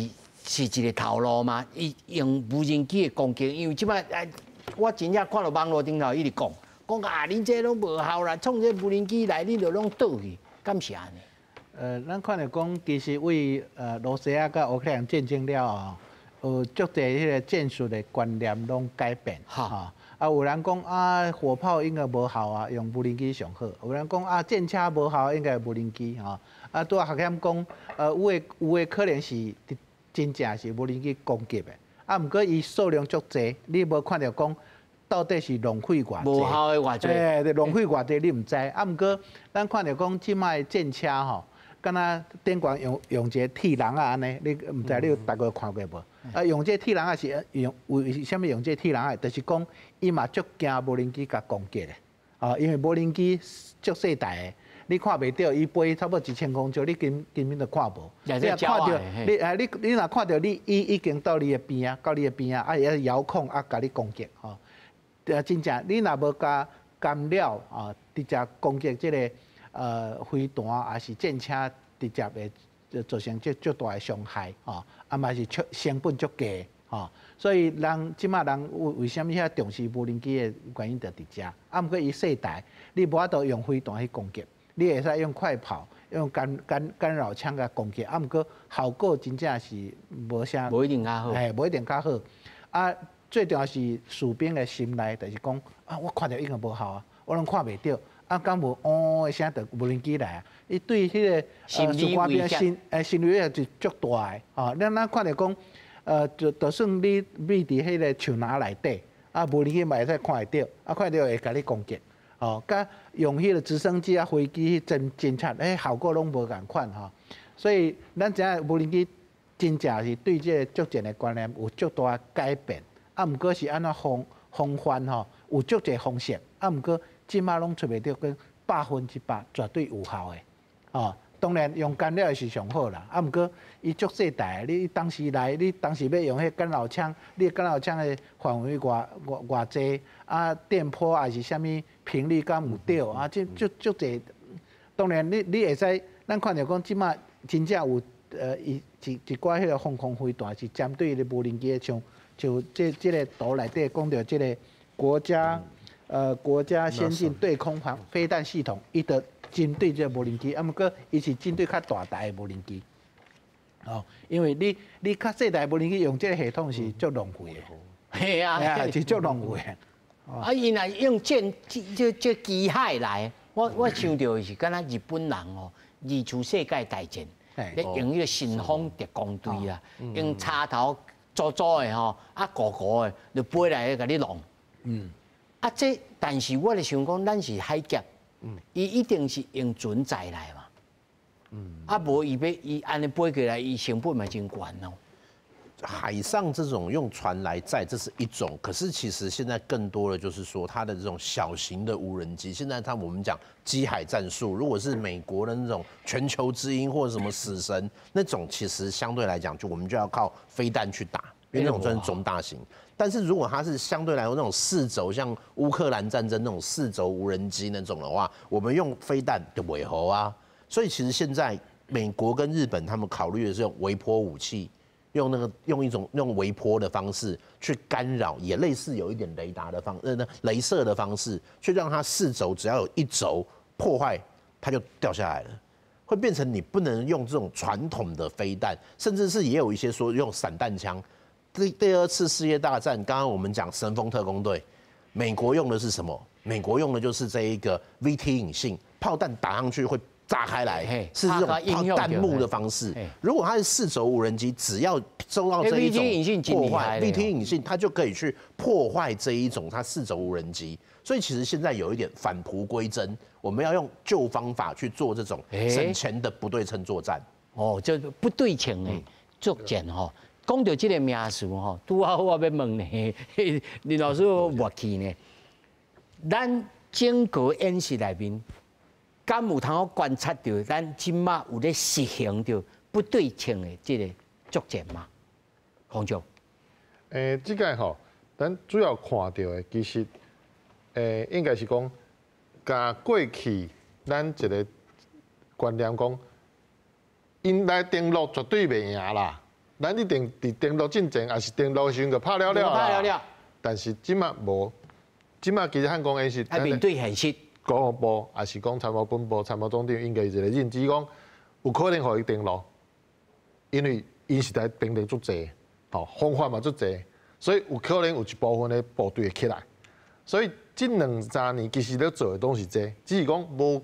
Speaker 1: 一个头路嘛？伊用无人机的攻击，因为这摆哎，我真正看到网路顶头一直讲，讲啊，恁这拢无效啦，创这无人机来，恁就拢倒去，敢是按呢？
Speaker 2: 咱看著讲，其实为罗西亚佮乌克兰战争了后，有足济彼个战术的观念拢改变，哈啊，有人讲啊，火炮应该无效啊，用无人机上好；有人讲啊，战车无效，应该无人机吼。啊，拄仔学险讲，有的可能是真正是无人机攻击的，啊，毋过伊数量足济，你无看著讲到底是浪费偌济，
Speaker 1: 无效的偌济，
Speaker 2: 对，浪费偌济你毋知。啊，毋过咱看著讲这摆战车吼，敢若顶悬用一个铁笼仔按呢，你毋知你有逐个看过无？啊，用这铁笼仔是用为啥物用这铁笼仔？就是讲伊嘛足惊无人机共攻击的，啊，因为无人机足细台的，你看袂著，伊飞差不多1000公尺，你根本就看无。
Speaker 1: 你若
Speaker 2: 看著，你哎，你若看著，你伊已经到你的边仔，到你的边仔，啊，伊遥控啊，共你攻击吼。对啊，真正你若无共干扰啊，直接攻击这个飞弹，抑是战车，直接会造成足大的伤害吼，啊嘛是成本足低吼，所以人这摆人为啥物遐重视无人机的原因就伫遮。啊，毋过伊细台，你无法度用飞弹去攻击，你会使用快炮、用干扰枪共攻击，啊，毋过效果真正是无啥，
Speaker 1: 无一定较好，
Speaker 2: 嘿，无一定较好。啊，最重要是士兵的心内，就是讲啊，我看著已经无效啊，我拢看袂著。啊，敢无嗡的声，就无人机来啊！伊对彼个士官兵心理威胁是足大的吼。咱看著讲，就算你覕伫彼个树林内底，啊，无人机嘛会使看会著，啊，看著会共你攻击，吼，佮用彼个直升机啊、飞机去侦察，彼效果拢无仝款吼。所以咱知影无人机真正是對這個作戰的觀念有足大改變。啊，毋過是按怎防範吼，有足濟方式。啊，毋過這馬攏揣袂著講100%絕對有效的。哦，當然用干擾是上好啦。啊，毋過伊足細台，你當時來，你當時欲用彼干擾槍，你干擾槍的範圍偌偌偌濟，啊，電波抑是啥物頻率敢有對啊？這足足濟。當然你會使，咱看著講這馬真正有伊一一寡彼个防空飛彈是針對个無人機的，像像這個圖內底講著這個國家先進對空防飛彈系統，伊就針對這個無人機，啊，毋過伊是針對較大台的無人機。哦，因為你較細台無人機用這個系統是足浪費的。
Speaker 1: 係啊，
Speaker 2: 是足浪費的。
Speaker 1: 啊，伊若用戰這機械來，我想著的是敢若日本人哦，二次世界大戰，咧用彼個神風特攻隊啊，用插頭粗粗的吼，啊糊糊的，就飛來共你弄。啊，這但是我咧想講，咱是海峽，伊一定是用船載來嘛。啊，無伊欲伊按呢飛過來，伊成本嘛真懸哦。
Speaker 3: 海上這種用船來載，這是一種。可是其實現在更多的就是說，它的這種小型的無人機，現在它我們講機海戰術，如果是美國的那種全球之鷹或者什麼死神那種，其實相對來講，就我們就要靠飛彈去打，因為那種算是中大型。但是如果它是相對來說那種四軸，像烏克蘭戰爭那種四軸無人機那種的話，我們用飛彈就尾猴啊。所以其實現在美國跟日本他們考慮的是用微波武器。用那個用一種用微波的方式去干擾，也類似有一點雷達的方，那雷射的方式，去讓它四軸只要有一軸破壞，它就掉下來了，會變成你不能用這種傳統的飛彈，甚至是也有一些說用散彈槍。第二次世界大戰，剛剛我們講神風特攻隊，美國用的是什麼？美國用的就是這一個 VT 引信炮彈打上去會炸開來，是這種炮彈幕的方式。如果它是四軸無人機，只要收到這一種破壞，VT 引信，它就可以去破壞這一種它四軸無人機。所以其實現在有一點返璞歸真，我們要用舊方法去做這種省錢的不對稱作戰。
Speaker 1: 哦，就不對稱的作戰吼。講到這個名詞吼，拄好我欲問呢，林老師我去呢。咱整個演習內面，敢有通好觀察著咱這馬有咧實行著不對稱的這個作戰嗎？洪總，
Speaker 4: 這個吼，咱主要看著的其實，應該是講，共過去咱一個觀念講，𪜶來登陸絕對袂贏啦，咱一定佇登陸進前，抑是登陸時陣就拍了了啦。但是這馬無，這馬其實漢光演習，
Speaker 1: 愛面對現實。
Speaker 4: 國防部抑是講參謀本部、參謀總長應該有一個認知，講有可能予伊登陸，因為𪜶實在兵力足濟，吼方法嘛足濟，所以有可能有一部分的部隊會起來。所以這兩三年其實咧做的攏是這個，只是講無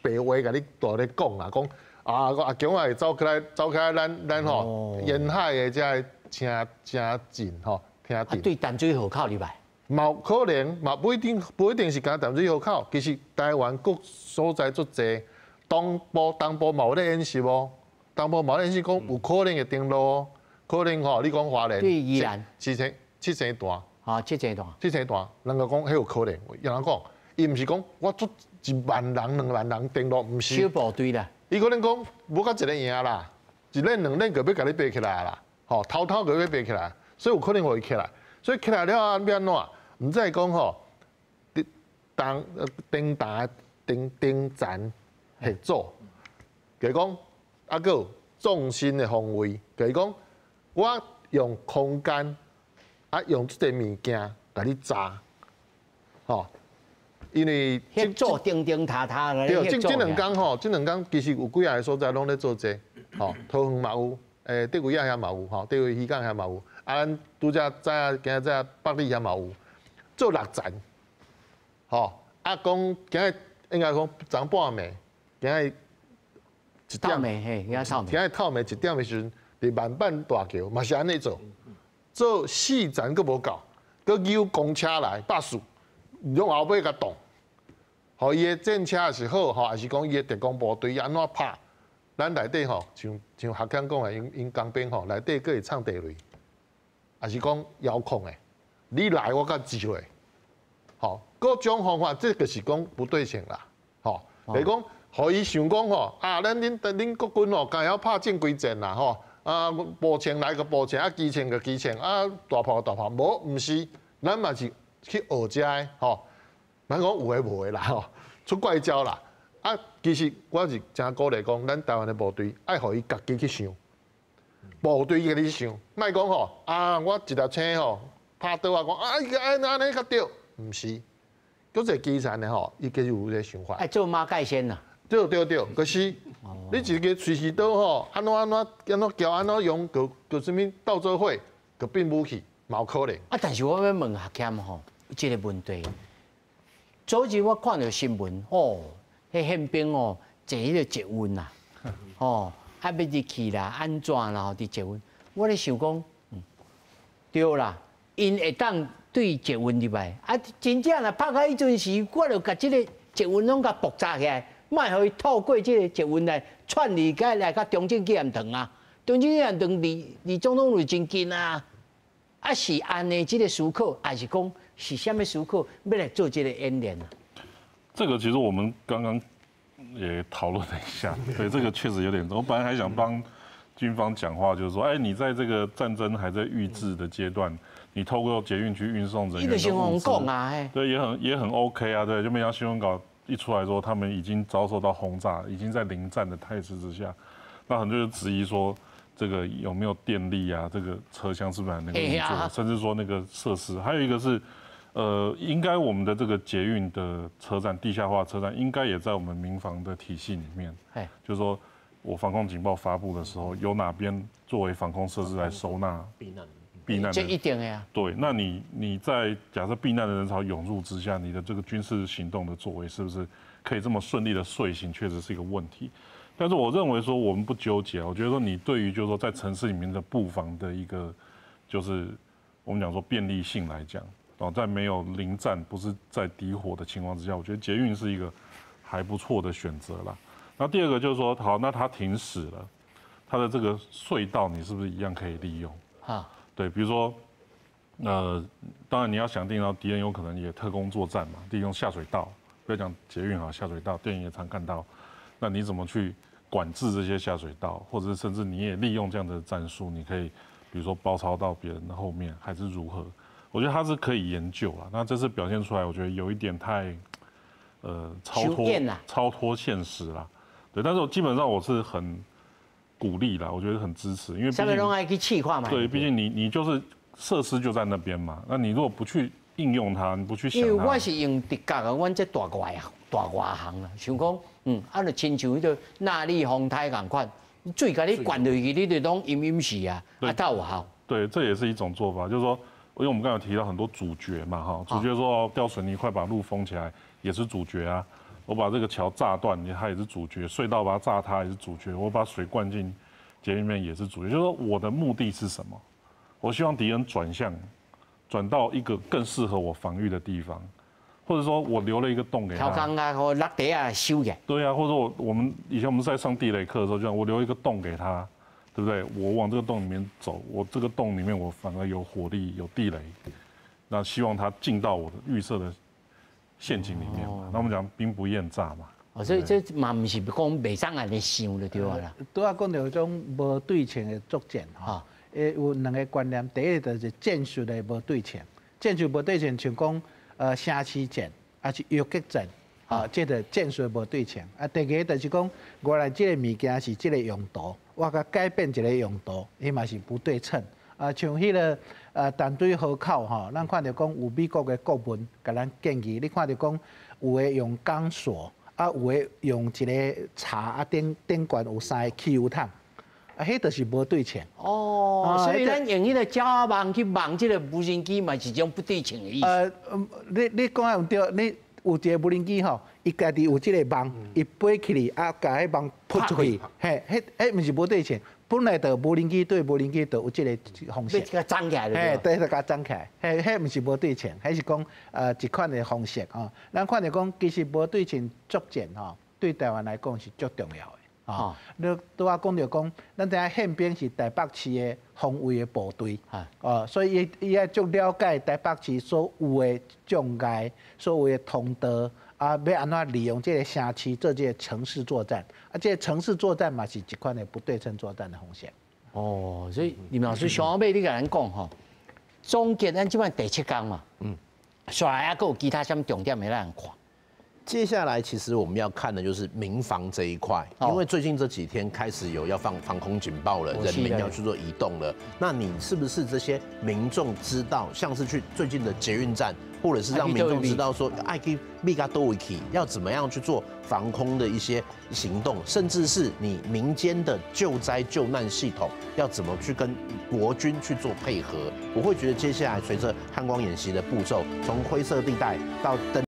Speaker 4: 白話共你大咧講啦，講啊阿強仔會走起來，走起來咱吼沿海的這个誠誠近吼，聽近。
Speaker 1: 對淡水河口入來。
Speaker 4: 嘛有可能，嘛不一定，不一定是干淡水河口。其實台灣各所在足濟，東部嘛有咧演習哦，東部嘛有咧演習，講有可能會登陸哦，可能吼，你講花蓮，
Speaker 1: 對宜蘭，
Speaker 4: 七星潭，
Speaker 1: 啊，七星潭，
Speaker 4: 七星潭，人家講彼有可能，有人講，伊毋是講我出1萬人、2萬人登陸，毋是。
Speaker 1: 小部隊啦。
Speaker 4: 伊可能講無甲一个贏啦，一輪兩輪就欲共你爬起來啦，吼，偷偷就欲爬起來，所以有可能予伊起來，所以起來了後欲按怎？毋知講吼，當頂打頂頂層合作，就是講啊，閣有縱深的防衛，就是講我用空間啊，用這个物件共你炸，吼，因為
Speaker 1: 合作釘釘塌塌的。
Speaker 4: 對，這兩工吼，這兩工其實有幾仔个所在攏咧做這個，吼，桃園嘛有，竹圍仔遐嘛有，吼，竹圍漁港遐嘛有，啊，咱拄才知影，今仔知影北里遐嘛有。做六層，吼，啊，講今日應該講昨半暝，今日一點，
Speaker 1: 嘿，今仔
Speaker 4: 今仔透暝一點的時陣，佇萬板大橋嘛是按呢做，做四層閣無夠，閣揪公車來巴士，用後尾共擋，予伊的戰車也是好，吼，抑是講伊的特工部隊按怎拍，咱內底吼，像學強講的，𪜶工兵吼，內底閣會藏地雷，抑是講遙控的，你來我共擊落，吼，各種方法，這就是講不對稱啦，吼，就是講，予伊想講吼，啊，咱恁國軍吼，敢會曉拍正規戰啦，吼，啊，步槍來個步槍，啊，機槍就機槍，啊，大炮大炮，無，毋是，咱嘛是去學遮的，吼，咱講有的無的啦，吼，出怪招啦。啊，其實我是誠鼓勵講，咱台灣的部隊愛予伊家己去想，部隊家己去想，莫講吼啊，我一粒星吼拍倒啊，講啊，伊按按呢較對，毋是，閣一個基層的吼，伊家己有這個想法。
Speaker 1: 愛做馬蓋先啦。
Speaker 4: 對對對，可是你一個隨時都吼，按怎按怎按怎橋按怎用，就就啥物鬥做伙，就變武器，嘛有可能。
Speaker 1: 啊，但是我欲問學謙吼，這個問題，早日我看著新聞，哦。彼憲兵哦，坐彼個捷運啦，吼，啊欲入去啦，按怎啦？吼，佇捷運，我咧想講，對啦，𪜶會當對捷運入來，啊，真正若拍到彼陣時，我就共這个捷運攏共爆炸起來，莫予伊透過這个捷運來串入來來到中正紀念堂啊，中正紀念堂離總統府真近啊，啊是按呢這个思考，抑是講是啥物思考，欲來做這个演練啊？
Speaker 8: 這個其實我們剛剛也討論了一下，對，這個確實有點。我本來還想幫軍方講話，就是說，哎，你在這個戰爭還在預置的階段，你透過捷運去運送人員的物資，對，也很 OK 啊，對，就沒想到新聞稿一出來說，他們已經遭受到轟炸，已經在臨戰的態勢之下，那很多人就質疑說，這個有沒有電力啊？這個車廂是不是還能夠運作？甚至說那個設施，還有一個是，應該我們的這個捷運的車站，地下化車站，應該也在我們民防的體系裡面。就是說我防空警報發布的時候，有哪邊作為防空設施來收納
Speaker 3: 避難？
Speaker 8: 避難
Speaker 1: 這一定的啊。
Speaker 8: 對，那你在假設避難的人潮湧入之下，你的這個軍事行動的作為是不是可以這麼順利的遂行，確實是一個問題。但是我認為說我們不糾結，我覺得說你對於就是說在城市裡面的布防的一個，就是我們講說便利性來講。哦，在沒有臨戰，不是在敵火的情況之下，我覺得捷運是一個還不錯的選擇啦。那第二個就是說，好，那它停駛了，它的這個隧道，你是不是一樣可以利用？啊，對，比如說，當然你要想定到敵人有可能也特工作戰嘛，利用下水道，不要講捷運啊，下水道，電影也常看到。那你怎麼去管制這些下水道，或者甚至你也利用這樣的戰術，你可以比如說包抄到別人的後面，還是如何？我覺得他是可以研究啦，那這次表現出來，我覺得有一點太，超脫現實啦，對。但是我基本上我是很鼓勵啦，我覺得很支持，因為
Speaker 1: 啥物攏愛去試看覓。
Speaker 8: 對，畢竟你就是設施就在那邊嘛，那你如果不去應用它，你不去想
Speaker 1: 它。因為我是用直覺啊，阮這大外大外行啦，想講，啊，就親像彼個納莉風颱仝款，水共你灌落去，你就攏陰陰死啊，啊，才有效。
Speaker 8: 對，這也是一種做法，就是說。因為我們剛才有提到很多主角嘛，哈，主角說吊水泥塊把路封起來也是主角啊，我把這個橋炸斷，它也是主角；隧道把它炸塌也是主角；我把水灌進捷運裡面也是主角。就是說我的目的是什麼？我希望敵人轉向，轉到一個更適合我防禦的地方，或者說我留了一個洞給他。
Speaker 1: 頭空啊，或落地啊，收起來。
Speaker 8: 對啊，或者我們以前我們在上地雷課的時候，就我留一個洞給他。對不對？我往這個洞裡面走，我這個洞裡面我反而有火力、有地雷，那希望他進到我的預設的陷阱裡面。那我們講兵不厭詐嘛。
Speaker 1: 哦，所以這嘛毋是講袂使按呢想就對啦。
Speaker 2: 拄仔講著種無對稱的作戰吼，有兩個觀念，第一個就是戰術的無對稱，戰術無對稱像講城市戰，抑是游擊戰。啊，這個戰術無對稱。啊，第二个就是講，原來這個物件是這個用途，我共改變一個用途，彼嘛是不對稱。啊，像彼个淡水河口吼，咱看著講有美國的顧問共咱建議，你看著講有的用鋼索，啊有的用一个槽啊頂頂懸有三个汽油桶，啊，彼就是無對稱。
Speaker 1: 哦，所以咱用彼个膠網去網這个無人機嘛，是一種不對稱的意思。
Speaker 2: 你講的毋對，你有一个無人機吼，伊家己有這个網，伊飛起去啊，共彼網撲出去，嘿，彼彼毋是無對稱。本來就無人機對無人機就有這个方式，
Speaker 1: 共裝起來。
Speaker 2: 嘿，對，共裝起來，彼彼毋是無對稱，彼是講一款的方式吼。咱看著講，其實無對稱作戰吼，對台灣來講是足重要的。啊，你拄仔講著講，咱知影憲兵是台北市的防衛的部隊，哦，所以伊伊愛足了解台北市所有的障礙、所有的通道，啊，欲按怎利用這个城市做這个城市作戰，啊，這个城市作戰嘛是一款的不對稱作戰的方式。
Speaker 1: 哦，所以林老師上尾你共咱講吼，總結咱這擺第七工嘛，紲來猶閣有其他啥物重點欲咱看？
Speaker 3: 接下來其實我們要看的就是民防這一塊，因為最近這幾天開始有要放防空警報了，人民要去做移動了。那你是不是這些民眾知道，像是去最近的捷運站，或者是讓民眾知道說，愛去避共佗位去，要怎麼樣去做防空的一些行動，甚至是你民間的救災救難系統要怎麼去跟國軍去做配合？我會覺得接下來隨着漢光演習的步驟，從灰色地帶到登。